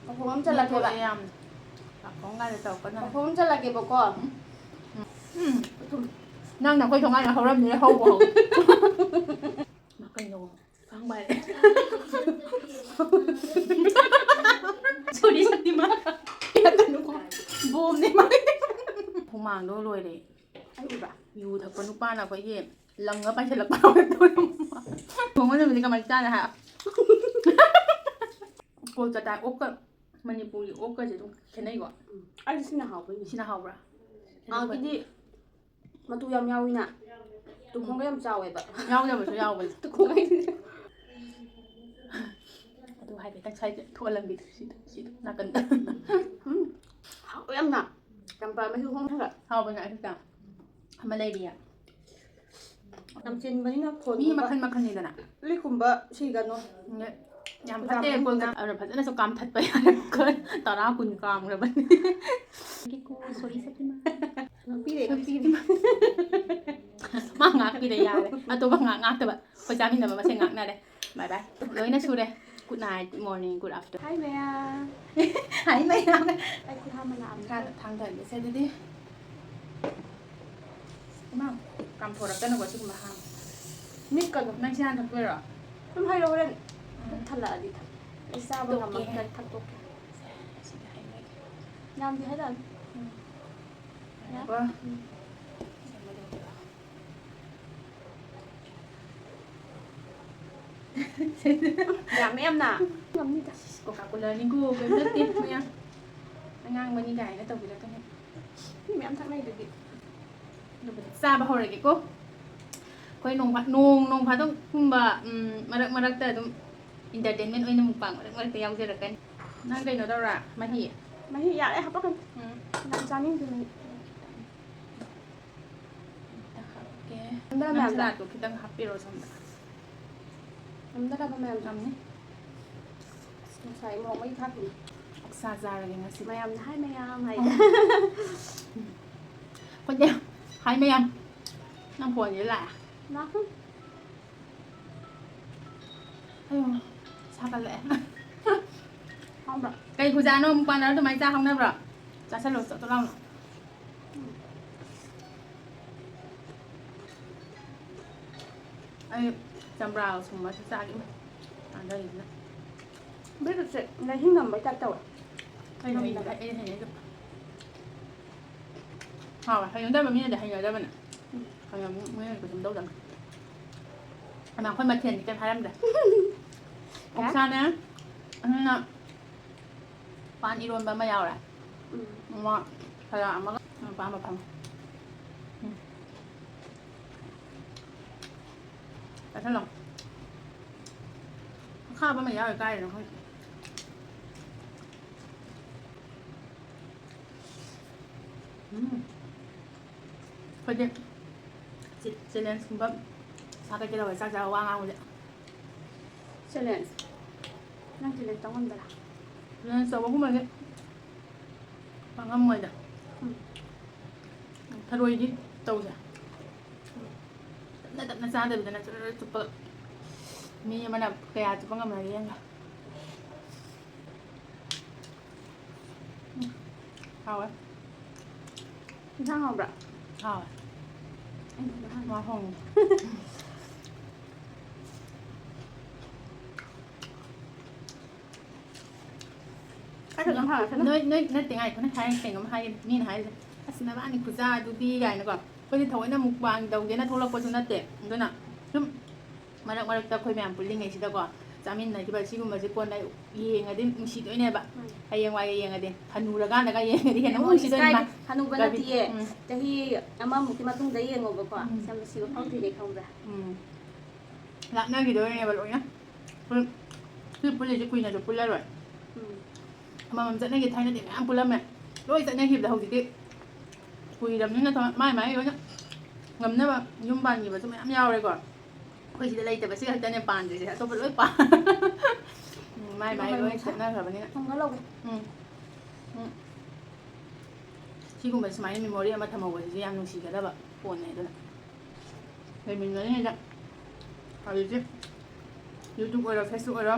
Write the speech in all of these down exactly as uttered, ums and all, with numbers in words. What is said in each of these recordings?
ꯃꯈꯣꯡ ꯑꯃ ꯆꯠꯂꯛꯀꯦꯕ꯫ ꯌꯥꯝ ꯄꯥꯐꯣꯡ ꯀꯥꯏꯅ ꯇꯧꯔꯛꯀꯅꯨ꯫ ꯃꯈꯣꯡ ꯑꯃ ꯆꯠꯂꯛꯀꯦꯕꯀꯣ꯫ ꯎꯝ꯫ ꯅꯪꯅ ꯑꯩꯈꯣꯏ ꯊꯣꯡꯒꯥꯟꯗ ꯍꯧꯔꯝꯅꯤꯅ ꯍꯧꯕ ꯍꯧ꯫ ꯀꯩꯅꯣ? ꯈꯪꯕ ꯍꯥꯏꯔꯦ꯫ ꯁꯣꯔꯤ, ꯁꯛꯇꯤꯃꯥꯟ꯫ ꯕꯣꯝꯅꯦ ꯃꯥ꯫ ꯍꯨꯃꯥꯡꯗꯣ ꯂꯣꯏꯔꯦ꯫ ꯑꯩ ꯎꯕ꯭ꯔꯥ? ꯌꯨ ꯊꯛꯄ ꯅꯨꯄꯥꯅ ꯑꯩꯈꯣꯏꯒꯤ ꯂꯪꯉ ꯄꯥꯏꯁꯤꯜꯂꯛꯄ꯫ ꯊꯣꯡꯕ ꯅꯨꯃꯤꯠꯇꯤ ꯀꯃꯥꯏꯅ ꯆꯥꯅꯤ ꯍꯥꯏ? ꯀꯣꯜꯀꯇꯥ ꯑꯣꯛꯀ ꯃꯅꯤꯄꯨꯔꯒꯤ ꯑꯣꯛꯀꯁꯦ ꯑꯗꯨꯝ ꯈꯦꯠꯅꯩꯀꯣ? ꯎꯝ꯫ ꯑꯩꯗꯤ ꯁꯤꯅ ꯍꯥꯎꯕ ꯍꯦꯜꯂꯤ꯫ ꯁꯤꯅ ꯍꯥꯎꯕ꯭ꯔꯥ? ꯑꯥꯒꯤꯗꯤ ꯃꯇꯨ ꯌꯥꯝ ꯌꯥꯎꯏꯅ꯫ ꯇꯨꯈꯣꯡꯒ ꯌꯥꯝ ꯆꯥꯎꯋꯦꯕ꯫ ꯌꯥꯎꯗꯕꯁꯨ ꯌꯥꯎꯕꯅꯦ꯫ ꯇꯨꯈꯣꯡ ꯍꯥꯏꯁꯤꯗꯤ꯫ ꯑꯗꯨ ꯍꯥꯏꯐꯦꯠꯇꯪ ꯁ꯭ꯋꯥꯏꯗ ꯊꯣꯛꯍꯜꯂꯝꯒꯦ꯫ ꯁꯤꯗ, ꯁꯤꯗ ꯅꯥꯀꯟꯗ꯫ ꯎꯝ꯫ ꯍꯥꯎꯋꯦ ꯌꯥꯝꯅ꯫ ꯆꯝꯄ꯭ꯔꯥ ꯃꯍꯤ ꯍꯣꯝ ꯈꯔ꯫ ꯍꯥꯎꯕꯅꯦ ꯑꯗꯨꯗ꯫ ꯑꯃ ꯂꯩꯔꯤꯌꯦ꯫ ꯌꯥꯝ ꯆꯤꯟꯕꯅꯤꯅ ꯈꯣꯟ ꯃꯤ ꯃꯈꯜ ꯃꯈꯜꯅꯤꯗꯅ꯫ ꯂꯤꯛꯀꯨꯝꯕ ꯁꯤꯒꯅꯣ꯫ ꯌꯥꯝ ꯐꯠꯇꯦ꯫ ꯑꯩꯈꯣꯏꯅ ꯑꯗꯨꯅ ꯐꯖꯅꯁꯨ ꯀꯥꯝꯊꯠꯄ ꯌꯥꯔꯦ꯫ ꯇꯔꯥ ꯀꯨꯟ ꯀꯥꯝꯈ꯭ꯔꯕꯅꯤ꯫ ꯀꯤꯀꯨ, ꯁꯣꯔꯤ ꯁꯛꯇꯤꯃꯥꯟ꯫ ꯉꯥꯛꯄꯤꯔꯦ, ꯉꯥꯛꯄꯤꯔꯦ꯫ ꯃꯥ ꯉꯥꯛꯄꯤꯔꯦ ꯌꯥꯔꯦ꯫ ꯑꯇꯣꯞꯄ ꯉꯥꯛ ꯉꯥꯛꯇꯕ꯫ ꯑꯩꯈꯣꯏ ꯆꯥꯃꯤꯟꯅꯕ ꯃꯁꯦꯟ ꯉꯥꯛꯅꯔꯦ꯫ Bye bye꯫ ꯂꯣꯏꯅ ꯁꯨꯔꯦ꯫ Good night, morning, good afternoon꯫ Hi ꯃꯌꯥꯝ꯫ Hi ꯃꯌꯥꯝ꯫ ꯑꯩ ꯈꯨꯠ ꯍꯥꯝꯕ ꯂꯥꯛꯑꯝꯃꯦ꯫ ꯃꯈꯥꯗ ꯊꯥꯡꯊꯒꯦꯁꯦ ꯑꯗꯨꯗꯤ꯫ ꯏꯃꯥ, ꯀꯥꯝꯊꯣꯔꯛꯀꯅꯨꯀꯣ ꯁꯤꯒꯨꯝꯕ ꯍꯥꯟꯅ꯫ ꯅꯤꯛꯀꯅꯨ꯫ ꯅꯪ ꯁꯤ ꯍꯥꯟꯅ ꯊꯛꯇꯣꯏꯔꯣ? ꯁꯨꯝ ꯍꯩꯔꯣ ꯍꯣꯔꯦꯟ꯫ ꯎꯝ꯫ ꯄꯨꯛ ꯊꯜꯂꯛꯑꯗꯤ ꯊꯛ-, ꯑꯩ ꯆꯥꯕ ꯇꯣꯛꯀꯦ꯫ ꯉꯝꯃꯛꯇ꯭ꯔꯗꯤ ꯊꯛꯇꯣꯛꯀꯦ꯫ ꯁꯤꯗ ꯍꯩꯔꯒꯦ꯫ ꯌꯥꯝꯗꯤ ꯍꯩꯔꯛꯑꯅꯨ꯫ ꯎꯝ꯫ ꯌꯥ-, ꯉꯥꯏꯈꯣ꯫ ꯎꯝ꯫ ꯌꯥꯝꯃꯦ ꯌꯥꯝꯅ꯫ ꯉꯝꯅꯤꯗ꯫ Coca Cola ꯅꯤꯀꯣ, ꯀꯩꯝ ꯅꯠꯇꯦ, ꯃꯌꯥꯝ꯫ ꯑꯉꯥꯡꯕꯅꯤ ꯀꯥꯏꯅ ꯇꯧꯕꯤꯔꯛꯀꯅꯨ꯫ ꯃꯤ ꯃꯌꯥꯝ ꯊꯛꯅꯩꯗꯨꯗꯤ꯫ ꯑꯗꯨꯕꯨꯗꯤ ꯆꯥꯕ ꯍꯧꯔꯒꯦꯀꯣ꯫ ꯑꯩꯈꯣꯏ ꯅꯣꯡ ꯐꯥ-, ꯅꯣꯡ, ꯅꯣꯡ ꯐꯥꯗꯣꯛꯀꯨꯝꯕ, ꯎꯝ, ꯃꯔꯛ ꯃꯔꯛꯇ ꯑꯗꯨꯝ entertainment ꯑꯣꯏꯅ mukbang ꯃꯔꯛ ꯃꯔꯛꯇ ꯌꯥꯎꯖꯔꯛꯀꯅꯤ꯫ ꯅꯪ ꯀꯩꯅꯣ ꯇꯧꯔ, ꯃꯍꯤ? ꯃꯍꯤ ꯌꯥꯔꯦ, ꯍꯥꯄꯛꯀꯅꯨ꯫ ꯎꯝ꯫ ꯌꯥꯝ ꯆꯥꯅꯤꯡꯗꯦ ꯃꯍꯤ꯫ ꯈꯤꯇꯪ ꯍꯥꯞꯀꯦ꯫ ꯅꯪ ꯃꯌꯥꯝꯗ꯫ Salad ꯇꯣ ꯈꯤꯇꯪ ꯍꯥꯞꯄꯤꯔꯣ ꯁꯣꯝꯗ꯫ ꯉꯝꯗ꯭ꯔꯕ ꯃꯌꯥꯝꯗꯣ꯫ ꯉꯝꯅꯤ꯫ ꯑꯁ, ꯉꯁꯥꯏ ꯃꯣꯔꯣꯛ ꯃꯍꯤ ꯊꯥꯛꯈꯤꯕꯅꯤ꯫ ꯑꯣꯛꯁꯥ ꯆꯥꯔꯒꯦ ꯉꯁꯤ꯫ ꯃꯌꯥꯝꯅ "Hi ꯃꯌꯥꯝ" ꯍꯥꯏꯗ꯫ ꯑꯩꯈꯣꯏꯗꯤ "Hi ꯃꯌꯥꯝ"꯫ ꯅꯪ phone ꯁꯤꯗ ꯂꯥꯛꯑꯦ꯫ ꯂꯥꯛꯈ꯭ꯔꯦ꯫ ꯑꯌꯣ, ꯁꯥꯒꯠꯂꯛꯑꯦ꯫ ꯍꯥꯎꯕ꯭ꯔꯥ? ꯀꯩ ꯈꯨꯖꯥꯅꯣ ꯑꯃꯨꯛ ꯄꯥꯟꯅꯔ ꯑꯗꯨꯃꯥꯏꯅ ꯆꯥ ꯍꯧꯅꯕ꯭ꯔꯣ? ꯆꯥꯁꯜꯂꯣ, ꯆꯣꯠ ꯆꯣꯠ ꯂꯥꯎꯅ꯫ ꯑꯩ ꯆꯝꯄ꯭ꯔꯥꯒ ꯁꯨꯝꯕꯁꯨ ꯆꯥꯒꯦ꯫ ꯆꯥꯟꯗꯔꯤꯁꯤꯅ꯫ ꯕꯤꯔꯨꯠꯁꯦ ꯂꯩꯍꯤꯡ ꯅꯝꯕꯩ ꯇꯥꯏꯞ ꯇꯧꯋꯦ꯫ ꯑꯩ ꯍꯩꯅꯗꯦ, ꯅꯝꯗꯕ꯫ ꯑꯩ ꯍꯩꯅꯗꯦ꯫ ꯍꯥꯎꯋꯦ꯫ ꯍꯩꯅꯗꯕ ꯃꯤꯅꯗꯤ ꯍꯩꯅꯗꯕꯅꯦ꯫ ꯎꯝ꯫ ꯍꯩꯅꯕ ꯃꯤꯅꯗꯤ ꯀꯩꯁꯨꯝ ꯇꯧꯗꯕꯅꯦ꯫ ꯑꯗꯣ ꯑꯩꯈꯣꯏ ꯃꯊꯦꯜꯗꯤ ꯀꯩꯝ ꯍꯥꯏꯔꯝꯗꯦ꯫ ꯌꯥꯔꯦ꯫ ꯑꯣꯛꯁꯥꯅꯦ꯫ ꯑꯗꯨꯅ ꯄꯥꯟ ꯏꯔꯣꯟꯕ ꯑꯃ ꯌꯥꯎꯔꯦ꯫ ꯎꯝ꯫ ꯑꯃ ꯁꯂꯥꯗ ꯑꯃꯒ ꯅꯪ ꯑꯄꯥꯝꯕ ꯐꯪꯉꯦ꯫ ꯎꯝ꯫ ꯆꯥꯁꯜꯂꯣ꯫ ꯑꯈꯥꯕ ꯑꯃ ꯌꯥꯎꯔꯤ ꯀꯥꯏꯗꯅꯣ ꯈꯪꯗꯦ꯫ ꯎꯝ꯫ ꯑꯩꯈꯣꯏꯗꯤ ꯆꯦ-, ꯆꯦꯂꯦꯟꯖꯀꯨꯝꯕ ꯁꯥꯒꯠꯀꯦ ꯇꯧꯋꯦ, ꯆꯥꯛ ꯆꯥꯕ ꯋꯥ ꯉꯥꯡꯕꯁꯦ꯫ ꯆꯦꯂꯦꯟꯖ? ꯅꯪ ꯆꯦꯂꯦꯟꯖ ꯇꯧ ꯉꯝꯗꯔꯥ? ꯆꯦꯂꯦꯟꯖ ꯇꯧꯕꯒꯨꯝꯕꯁꯦ ꯄꯥꯛ ꯉꯝꯃꯣꯏꯗ꯫ ꯎꯝ꯫ ꯊꯔꯣꯏꯗꯤ ꯇꯧꯁꯦ꯫ ꯇꯞꯅ ꯇꯞꯅ ꯆꯥꯗꯕꯤꯗꯅꯦ ꯆꯨꯔꯨꯔꯨ ꯆꯨꯞꯄꯒ꯫ ꯃꯤ ꯑꯃꯅ ꯀꯌꯥ ꯆꯨꯞꯄ ꯉꯝꯅꯒꯦ ꯌꯦꯡꯒꯦ꯫ ꯎꯝ, ꯍꯥꯎꯋꯦ꯫ ꯏꯟꯁꯥꯡ ꯍꯥꯎꯕ꯭ꯔꯥ? ꯍꯥꯎꯋꯦ꯫ ꯑꯩꯅ ꯍꯥꯟꯅ ꯃꯥ ꯊꯣꯡꯉꯦ꯫ ꯈꯔ ꯈꯛꯇꯪ ꯍꯥꯡꯉꯛꯀꯅꯨ꯫ ꯅꯣꯏ, ꯅꯣꯏ, ꯅꯠꯇꯦ, ꯉꯥꯏꯈꯣ, ꯅꯪ ꯍꯥꯏꯔꯦ, ꯀꯩꯅꯣꯝ ꯍꯥꯏꯒꯦ꯫ ꯃꯤꯅ ꯍꯥꯏꯔꯤꯁꯦ, "ꯑꯁ, ꯅꯕꯥꯅꯤ ꯈꯨꯆꯥꯗꯨꯗꯤ" ꯀꯥꯏꯅꯀꯣ꯫ ꯑꯩꯈꯣꯏꯗꯤ ꯊꯑꯣꯏꯅ mukbang ꯇꯧꯒꯦꯅ ꯊꯣꯛꯂꯛꯄꯁꯨ ꯅꯠꯇꯦ꯫ ꯑꯗꯨꯅ ꯁꯨꯝ ꯃꯔꯛ ꯃꯔꯛꯇ ꯑꯩꯈꯣꯏ ꯃꯌꯥꯝ ꯄꯨꯜꯂꯤꯉꯩꯁꯤꯗꯀꯣ, ꯆꯥꯃꯤꯟꯅꯈꯤꯕ ꯁꯤꯒꯨꯝꯕꯁꯦ ꯀꯣꯟꯅ ꯌꯦꯡꯉꯗꯤ ꯅꯨꯡꯁꯤꯗꯣꯏꯅꯦꯕ꯫ ꯎꯝ꯫ ꯍꯌꯦꯡꯋꯥꯏꯒ ꯌꯦꯡꯉꯗꯤ, ꯍꯅꯨꯔꯀꯥꯟꯗꯒ ꯌꯦꯡꯉꯗꯤ ꯍꯦꯟꯅ ꯑꯃꯨꯛ memories ꯅꯨꯡꯁꯤꯗꯣꯏꯅꯦ꯫ ꯀꯥꯏꯗꯦ, ꯍꯅꯨꯕ ꯀꯕꯤ-, ꯅꯠꯇꯤꯌꯦ꯫ ꯎꯝ꯫ ꯆꯍꯤ ꯑꯃꯃꯨꯛꯀꯤ ꯃꯇꯨꯡꯗ ꯌꯦꯡꯉꯣꯕꯀꯣ, ꯎꯝ꯫ ꯌꯥꯝ ꯅꯨꯡꯁꯤꯕ ꯐꯥꯎꯗꯣꯏꯅꯦ, ꯈꯪꯕ꯭ꯔꯥ? ꯎꯝ꯫ ꯂꯥꯞꯅꯈꯤꯗꯣꯏꯅꯦꯕ ꯂꯣꯏꯅ꯫ ꯄꯨꯟ-, ꯁꯤ ꯄꯨꯜꯂꯤꯁꯦ ꯀꯨꯏꯅꯁꯨ ꯄꯨꯜꯂꯔꯣꯏ꯫ ꯎꯝ꯫ ꯑꯃꯃꯝ ꯆꯠꯅꯈꯤ, ꯊꯥꯏꯅꯗꯤ ꯃꯌꯥꯝ ꯄꯨꯜꯂꯝꯃꯦ꯫ ꯂꯣꯏ ꯆꯠꯅꯈꯤꯕꯗ ꯍꯧꯖꯤꯛꯇꯤ ꯀꯨꯏꯔꯕꯅꯤꯅ ꯊ-, ꯃꯥꯏ ꯃꯥꯏ ꯂꯣꯏꯅ ꯉꯝꯅꯕ ꯌꯨꯝ ꯄꯥꯟꯈꯤꯕꯁꯨ ꯃꯌꯥꯝ ꯌꯥꯎꯔꯦꯀꯣ꯫ ꯑꯩꯈꯣꯏ ꯁꯤꯗ ꯂꯩꯇꯕ ꯁꯤ ꯈꯛꯇꯅꯦ ꯄꯥꯟꯗ꯭ꯔꯤꯁꯦ, ꯑꯇꯣꯞꯄ ꯂꯣꯏ ꯄꯥꯟ-, ꯎꯝ, ꯃꯥꯏ ꯃꯥꯏ ꯂꯣꯏ ꯆꯠꯅꯈ꯭ꯔꯕꯅꯤꯅ꯫ ꯊꯣꯡꯒꯠꯂꯧꯒꯦ꯫ ꯎꯝ꯫ ꯎꯝ꯫ ꯁꯤꯒꯨꯝꯕ ꯁꯨꯃꯥꯏꯅ memory ꯑꯃ ꯊꯝꯍꯧꯕꯁꯤꯁꯨ ꯌꯥꯝ ꯅꯨꯡꯁꯤꯒꯗꯕ ꯄꯣꯠꯅꯦ꯫ ꯑꯗꯨꯅ ꯂꯩꯃꯤꯟꯅꯔꯤꯉꯩꯗ ꯍꯧꯖꯤꯛꯇꯤ YouTube ꯑꯣꯏꯔꯣ, Facebook ꯑꯣꯏꯔꯣ,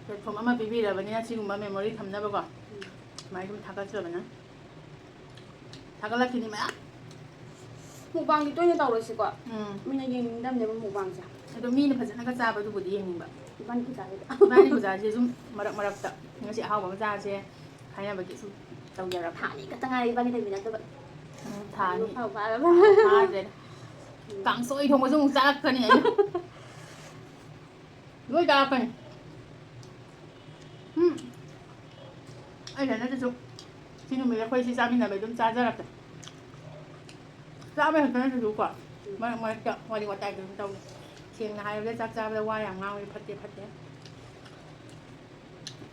ꯄ꯭ꯂꯦꯠꯐꯣꯝ ꯑꯃ ꯄꯤꯕꯤꯔꯕꯅꯤꯅ ꯁꯤꯒꯨꯝꯕ ꯃꯦꯃꯣꯔꯤ ꯊꯝꯅꯕꯀꯣ꯫ ꯁꯨꯃꯥꯏꯅ ꯁꯨꯝ ꯊꯥꯒꯠꯆꯕꯅ꯫ ꯊꯥꯒꯠꯂꯛꯈꯤꯅꯤ ꯃꯌꯥꯝ꯫ ꯃꯨꯛꯕꯥꯡꯗꯤ ꯇꯣꯏꯅ ꯇꯧꯔꯣꯏꯁꯤꯀꯣ꯫ ꯎꯝ꯫ ꯃꯤꯅ ꯌꯦꯡꯅꯤꯡꯗꯕꯅꯦꯕ ꯃꯨꯛꯕꯥꯡꯁꯦ꯫ ꯑꯗꯣ ꯃꯤꯅ ꯐꯖꯅꯒ ꯆꯥꯕꯗꯨꯕꯨꯗꯤ ꯌꯦꯡꯅꯤꯡꯕ꯫ ꯏꯕꯥꯅꯤ ꯈꯨꯆꯥꯁꯤꯗ꯫ ꯏꯕꯥꯅꯤ ꯈꯨꯆꯥꯁꯦ ꯁꯨꯝ ꯃꯔꯛ ꯃꯔꯛꯇ ꯉꯁꯤ ꯑꯍꯥꯎꯕ ꯑꯃ ꯆꯥꯁꯦ ꯍꯥꯏꯅꯕꯒꯤ ꯁꯨꯝ ꯇꯧꯖꯔꯕ꯫ ꯊꯥ ꯑꯅꯤ ꯈꯛꯇ ꯉꯥꯏꯔꯦ ꯏꯕꯥꯅꯤ ꯂꯩꯃꯤꯟꯅꯗꯕ꯫ ꯎꯝ, ꯊꯥ ꯑꯅꯤ꯫ ꯐꯥꯎ ꯐꯥꯔꯕ꯫ ꯐꯥꯗ꯭ꯔꯦꯗ꯫ ꯀꯥꯡꯁꯣꯏ ꯊꯣꯡꯕꯁꯨ ꯑꯃꯨꯛ ꯆꯥꯔꯛꯀꯅꯤ ꯑꯩꯅ꯫ ꯂꯣꯏ ꯆꯥꯔꯛꯀꯅꯤ꯫ ꯎꯝ꯫ ꯑꯩꯅ ꯅꯠꯇ꯭ꯔꯁꯨ ꯁꯤ ꯅꯨꯃꯤꯠ ꯑꯩꯈꯣꯏ ꯁꯤ ꯆꯥꯃꯤꯟꯅꯕꯩ ꯑꯗꯨꯝ ꯆꯥꯖꯔꯛꯀꯦ꯫ ꯆꯥꯕꯩ ꯈꯛꯇ ꯅꯠꯇ꯭ꯔꯁꯨꯀꯣ, ꯃꯔꯛ ꯃꯔꯛꯇ ꯋꯥꯔꯤ ꯋꯥꯇꯥꯏꯗꯨ ꯑꯗꯨꯝ ꯇꯧꯏ꯫ ꯁꯦꯡꯅ ꯍꯥꯏꯔꯕꯗ ꯆꯥꯛ ꯆꯥꯕꯗ ꯋꯥ ꯌꯥꯝ ꯉꯥꯡꯕꯗꯤ ꯐꯠꯇꯦ, ꯐꯠꯇꯦ꯫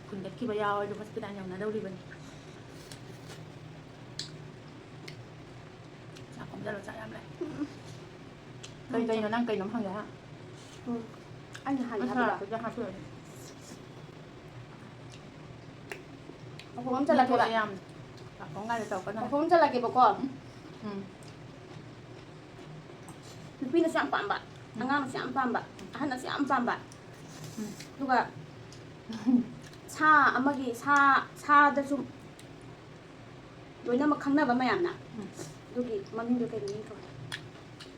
ꯐꯨꯟꯒꯠꯈꯤꯕ ꯌꯥꯎꯔꯁꯨ ꯍꯣꯁꯄꯤꯇꯥꯜ ꯌꯧꯅꯗꯧꯔꯤꯕꯅꯤ꯫ ꯆꯥꯛ ꯈꯣꯝꯖꯜꯂꯣ, ꯆꯥꯛ ꯌꯥꯝ ꯂꯩ꯫ ꯀꯩ ꯀꯩꯅꯣ ꯅꯪ ꯀꯩꯅꯣꯝ ꯍꯪꯒꯦ ꯍꯥꯏ? ꯎꯝ꯫ ꯑꯩꯅ ꯍꯥꯟꯅ ꯑꯩ ꯍꯥꯏꯕꯗꯣ꯫ ꯁꯂꯥꯠꯇꯨꯗ ꯍꯥꯞꯆꯤꯜꯂꯣ꯫ ꯄꯥꯐꯣꯝ ꯑꯃ ꯆꯠꯂꯛꯀꯦꯕ꯫ ꯌꯥꯝ ꯄꯥꯐꯣꯝꯒꯥꯏꯗ ꯇꯧꯔꯛꯀꯅꯨ꯫ ꯄꯥꯐꯣꯝ ꯑꯃ ꯆꯠꯂꯛꯀꯦꯕꯀꯣ꯫ ꯎꯝ꯫ ꯅꯨꯄꯤꯅꯁꯨ ꯌꯥꯝ ꯄꯥꯝꯕ, ꯑꯉꯥꯡꯅꯁꯨ ꯌꯥꯝ ꯄꯥꯝꯕ, ꯑꯍꯟꯅꯁꯨ ꯌꯥꯝ ꯄꯥꯝꯕ꯫ ꯎꯝ꯫ ꯑꯗꯨꯒ ꯁꯥ ꯑꯃꯒꯤ ꯁꯥ, ꯁꯥꯗꯁꯨ ꯂꯣꯏꯅꯃꯛ ꯈꯪꯅꯕ ꯃꯌꯥꯝꯅ꯫ ꯎꯝ꯫ ꯑꯗꯨꯒꯤ ꯃꯃꯤꯡꯗꯣ ꯀꯩ ꯃꯃꯤꯡ ꯀꯧꯏ?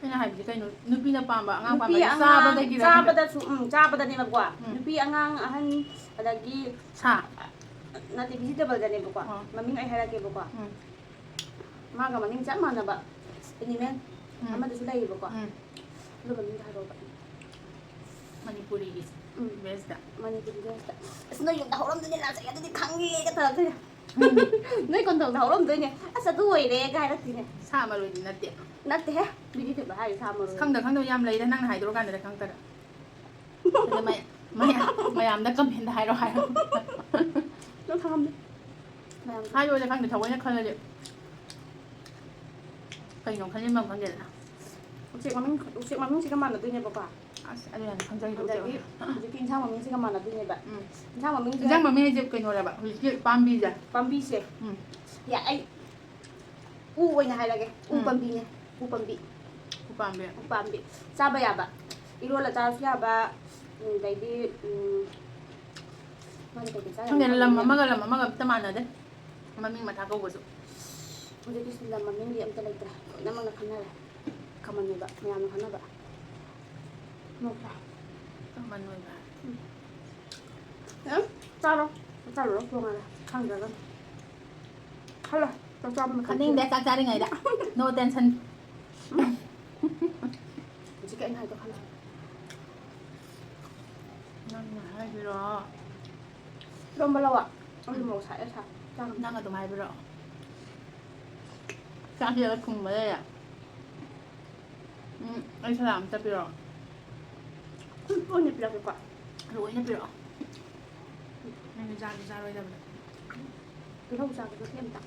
ꯑꯩꯅ ꯍꯥꯏꯕꯗꯤ ꯀꯩꯅꯣ, ꯅꯨꯄꯤꯅ ꯄꯥꯝꯕ ꯑꯉꯥꯡ ꯅꯨꯄꯤ ꯄꯥꯝꯕ ꯑꯉꯥꯡ ꯆꯥꯕꯗꯒꯤꯔ? ꯆꯥꯕꯗꯁꯨ, ꯎꯝ, ꯆꯥꯕꯗꯅꯦꯕꯀꯣ꯫ ꯎꯝ꯫ ꯅꯨꯄꯤ ꯑꯉꯥꯡ ꯑꯍꯟ ꯑꯗꯒꯤ ꯁꯥ꯫ ꯅꯠꯇꯦ, ꯚꯤꯖꯤꯇꯦꯕꯜꯗꯅꯦꯕꯀꯣ꯫ ꯑꯥ꯫ ꯃꯃꯤꯡ ꯑꯩ ꯍꯥꯏꯔꯛꯀꯦꯕꯀꯣ꯫ ꯎꯝ꯫ ꯃꯥꯒ ꯃꯃꯤꯡ ꯆꯞ ꯃꯥꯟꯅꯕ ꯑꯦꯅꯤꯃꯦꯜ ꯎꯝ꯫ ꯑꯃꯗꯁꯨ ꯂꯩꯌꯦꯕꯀꯣ꯫ ꯎꯝ꯫ ꯑꯗꯨ ꯃꯃꯤꯡꯗꯣ ꯍꯥꯏꯔꯛꯑꯣꯕ꯫ ꯃꯅꯤꯄꯨꯔꯤꯒꯤ ꯎꯝ꯫ ꯚꯦꯖꯇ꯫ ꯃꯅꯤꯄꯨꯔꯤ ꯚꯦꯖꯇ꯫ ꯑꯁ, ꯅꯣꯏ ꯌꯨꯝꯗ ꯍꯧꯔꯝꯗꯣꯏꯅꯦ, ꯂꯥꯛꯆꯒꯦ ꯑꯗꯨꯗꯤ ꯈꯪꯉꯦꯒ ꯇꯧꯔꯛꯇꯣꯏꯅꯦ꯫ ꯅꯣꯏ ꯀꯣꯟꯊꯧꯗ ꯍꯧꯔꯝꯗꯣꯏꯅꯦ꯫ ꯑꯁ, ꯑꯗꯨ ꯑꯣꯏꯔꯦꯒ ꯍꯥꯏꯔꯛꯇꯣꯏꯅꯦ꯫ ꯁꯥ ꯃꯔꯣꯏꯗꯤ ꯅꯠꯇꯦ꯫ ꯅꯠꯇꯦꯍꯦ, ꯚꯤꯖꯤꯇꯦꯕꯜ ꯍꯥꯏꯔꯤ ꯁꯥ ꯃꯔꯣꯏ꯫ ꯈꯪꯗ ꯈꯪꯗꯕ ꯌꯥꯝ ꯂꯩꯗ, ꯅꯪꯅ ꯍꯥꯏꯗꯣꯔꯀꯥꯟꯗ ꯈꯪꯉꯛꯇꯣꯏꯔꯥ? ꯑꯗ ꯃꯌꯥ-, ꯃꯌꯥ-, ꯃꯌꯥꯝꯗ ꯀꯃꯦꯟꯗ ꯍꯥꯏꯔꯣ ꯍꯥꯏꯔꯣ꯫ ꯅꯪ ꯈꯪꯉꯝꯅꯤ꯫ ꯃꯌꯥꯝ ꯍꯥꯏꯔꯣꯏꯗ, ꯈꯪꯗꯦ, ꯊꯑꯣꯏꯅ ꯈꯜꯂꯗꯤ ꯀꯩꯅꯣ ꯈꯟꯖꯤꯟꯐꯝ ꯈꯪꯗꯦꯗꯅ꯫ ꯎꯆꯦꯛ ꯃꯃꯤꯡ, ꯎꯆꯦꯛ ꯃꯃꯤꯡꯁꯤꯒ ꯃꯥꯟꯅꯗꯣꯏꯅꯦꯕꯀꯣ꯫ ꯑꯁ, ꯑꯗꯨ ꯌꯥꯝ ꯈꯪꯖꯩꯗꯣ, ꯑꯗꯒꯤ ꯎꯆꯦꯛ꯫ ꯍꯧꯖꯤꯛꯀꯤ ꯏꯟꯁꯥꯡ ꯃꯃꯤꯡꯁꯤꯒ ꯃꯥꯟꯅꯗꯣꯏꯅꯦꯕ꯫ ꯎꯝ꯫ ꯏꯟꯁꯥꯡ ꯃꯃꯤꯡꯁꯦ ꯏꯟꯖꯥꯡ ꯃꯃꯤꯡ ꯍꯥꯏꯁꯦ ꯀꯩꯅꯣꯔꯕ? ꯍꯧꯖꯤꯛꯀꯤ ꯄꯥꯝꯕꯤꯁꯦ? ꯄꯥꯝꯕꯤꯁꯦ꯫ ꯎꯝ꯫ ꯌꯥ-, ꯑꯩ ꯎ ꯑꯣꯏꯅ ꯍꯥꯏꯔꯒꯦ꯫ ꯎ ꯎꯝ꯫ ꯄꯥꯝꯕꯤꯅꯦ꯫ ꯎ ꯄꯥꯝꯕꯤ꯫ ꯎꯄꯥꯝꯕꯤ꯫ ꯎ ꯄꯥꯝꯕꯤ꯫ ꯆꯥꯕ ꯌꯥꯕ꯫ ꯏꯔꯣꯜꯂ ꯆꯥꯔꯁꯨ ꯌꯥꯕ꯫ ꯎꯝ, ꯑꯗꯩꯗꯤ, ꯎꯝ, ꯃꯥꯗꯤ ꯀꯩꯀꯩ ꯆꯥ ꯌꯥꯝ ꯈꯪꯗꯦ, ꯂꯝ ꯈꯪꯕꯅꯦ꯫ ꯑꯃꯒ ꯂꯝ ꯑꯃꯒ ꯑꯝꯇ ꯃꯥꯟꯅꯗꯦ꯫ ꯃꯃꯤꯡ ꯃꯊꯥ ꯀꯧꯕꯁꯨ꯫ ꯍꯧꯖꯤꯛꯇꯤ ꯁꯤ ꯂꯝ ꯃꯃꯤꯡꯗꯤ ꯑꯝꯇ ꯂꯩꯇ꯭ꯔꯦ꯫ ꯂꯣꯏꯅꯃꯛꯅ ꯈꯪꯅꯔꯦ꯫ ꯀꯃꯟ ꯑꯣꯏꯕ, ꯃꯌꯥꯝꯅ ꯈꯪꯅꯕ꯫ ꯅꯠꯇ꯭ꯔꯥ? ꯀꯃꯟ ꯑꯣꯏꯕ꯫ ꯎꯝ꯫ ꯑꯦ, ꯆꯥꯔꯣ꯫ ꯆꯥꯔꯨꯔꯣ, ꯊꯣꯡꯉꯒ꯫ ꯈꯪꯗ꯭ꯔꯒꯅ꯫ ꯈꯜꯂꯣ꯫ ꯆꯥꯛ ꯆꯥꯕ ꯃꯇꯝ ꯈꯟꯅꯤꯡꯗꯦ, ꯆꯥꯛ ꯆꯥꯔꯤꯉꯩꯗ꯫ No tension꯫ ꯍꯧꯖꯤꯛꯀꯤ ꯑꯩꯅ ꯍꯥꯏꯗꯣ ꯈꯜꯂꯣ꯫ ꯅꯪꯅ ꯍꯥꯏꯕꯤꯔꯣ꯫ ꯏꯔꯣꯝꯕ ꯂꯧꯋꯣ꯫ ꯑꯩ ꯃꯣꯔꯣꯛ ꯁꯥꯏꯌꯦ, ꯁꯥ-, ꯆꯥꯒꯅꯨ꯫ ꯅꯪ ꯑꯗꯨꯝ ꯍꯥꯏꯕꯤꯔꯛꯑꯣ꯫ ꯆꯥꯛꯁꯤꯗ ꯊꯨꯝꯕ ꯂꯩꯔꯦ꯫ ꯎꯝ, ꯑꯩ ꯁꯂꯥꯗ ꯑꯝꯇ ꯄꯤꯔꯛꯑꯣ꯫ ꯐꯨꯠ ꯑꯣꯏꯅ ꯄꯤꯔꯛꯀꯦꯀꯣ꯫ ꯂꯣꯏꯅ ꯄꯤꯔꯛꯑꯣ꯫ ꯅꯪꯗꯤ ꯆꯥꯁꯨ ꯆꯥꯔꯣꯏꯗꯕꯗ꯫ ꯇꯤꯜꯍꯧ ꯆꯥꯒꯦ ꯃꯇꯦꯛ ꯑꯝꯇ꯫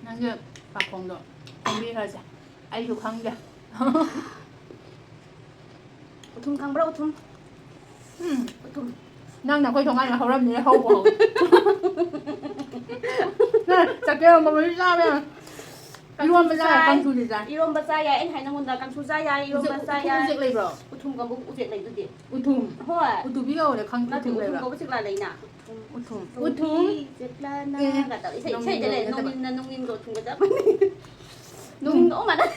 ꯅꯪꯒꯤ ꯄꯥꯈꯣꯡꯗꯣ ꯈꯣꯝꯕꯤꯈ꯭ꯔꯁꯦ꯫ ꯑꯩꯁꯨ ꯈꯪꯗꯦ꯫ ꯎꯊꯨꯝ ꯈꯪꯕ꯭ꯔꯥ, ꯎꯊꯨꯝ? ꯎꯝ꯫ ꯎꯊꯨꯝ꯫ ꯅꯪ ꯅꯈꯣꯏ ꯊꯣꯡꯒꯥꯟꯗ ꯍꯧꯔꯝꯅꯤꯅ ꯍꯧꯕ ꯍꯧ꯫ ꯅꯪ ꯆꯠꯀꯦ ꯃꯃꯜ ꯆꯥꯕ ꯌꯥꯔꯣꯏ꯫ ꯏꯔꯣꯟꯕ ꯆꯥ ꯌꯥꯏ, ꯆꯥꯏ꯫ ꯀꯥꯡꯁꯨꯗꯤ ꯆꯥꯏ꯫ ꯏꯔꯣꯝꯕ ꯆꯥ ꯌꯥꯏ, ꯑꯩꯅ ꯍꯥꯏ ꯅꯉꯣꯟꯗ ꯀꯥꯡꯁꯨ ꯆꯥ ꯌꯥꯏ, ꯏꯔꯣꯝꯕ ꯎꯆꯦꯛ, ꯆꯥ ꯎꯆꯦꯛ, ꯌꯥꯏ꯫ ꯎꯆꯦꯛ ꯂꯩꯕ꯭ꯔꯣ? ꯎꯊꯨꯝ ꯀꯧꯕ ꯎꯆꯦꯛ ꯂꯩꯗꯨꯗꯤ꯫ ꯎꯊꯨꯝ꯫ ꯍꯣꯏ꯫ ꯎꯇꯨꯕꯤ ꯀꯧꯕꯅꯦ, ꯈꯪ-, ꯅꯠꯇꯦ, ꯎꯊꯨꯝ ꯎꯊꯨꯝ ꯂꯩꯕ꯭ꯔꯥ? ꯀꯧꯕ ꯎꯆꯦꯛ ꯂꯥ ꯂꯩꯅ꯫ ꯎꯊꯨꯝ꯫ ꯎꯊꯨꯝ꯫ ꯎꯊꯨꯝ꯫ ꯎꯆꯦꯛ ꯂꯥꯅ ꯑꯦ, ꯀ ꯇꯧ ꯏꯁꯩ, ꯏꯁꯩꯗ ꯂꯩ, ꯅꯣꯡꯏꯟ ꯀꯧꯕ ꯅꯠꯇꯕ꯫ ꯅꯣꯡꯏꯟꯒ ꯅꯣꯡꯏꯟꯒ ꯎꯊꯨꯝꯒ ꯆꯞ ꯃꯥꯟꯅꯩ꯫ ꯎꯊꯨꯝ꯫ ꯅꯣꯡꯏꯟꯒ ꯎꯃꯥꯟꯅ-꯫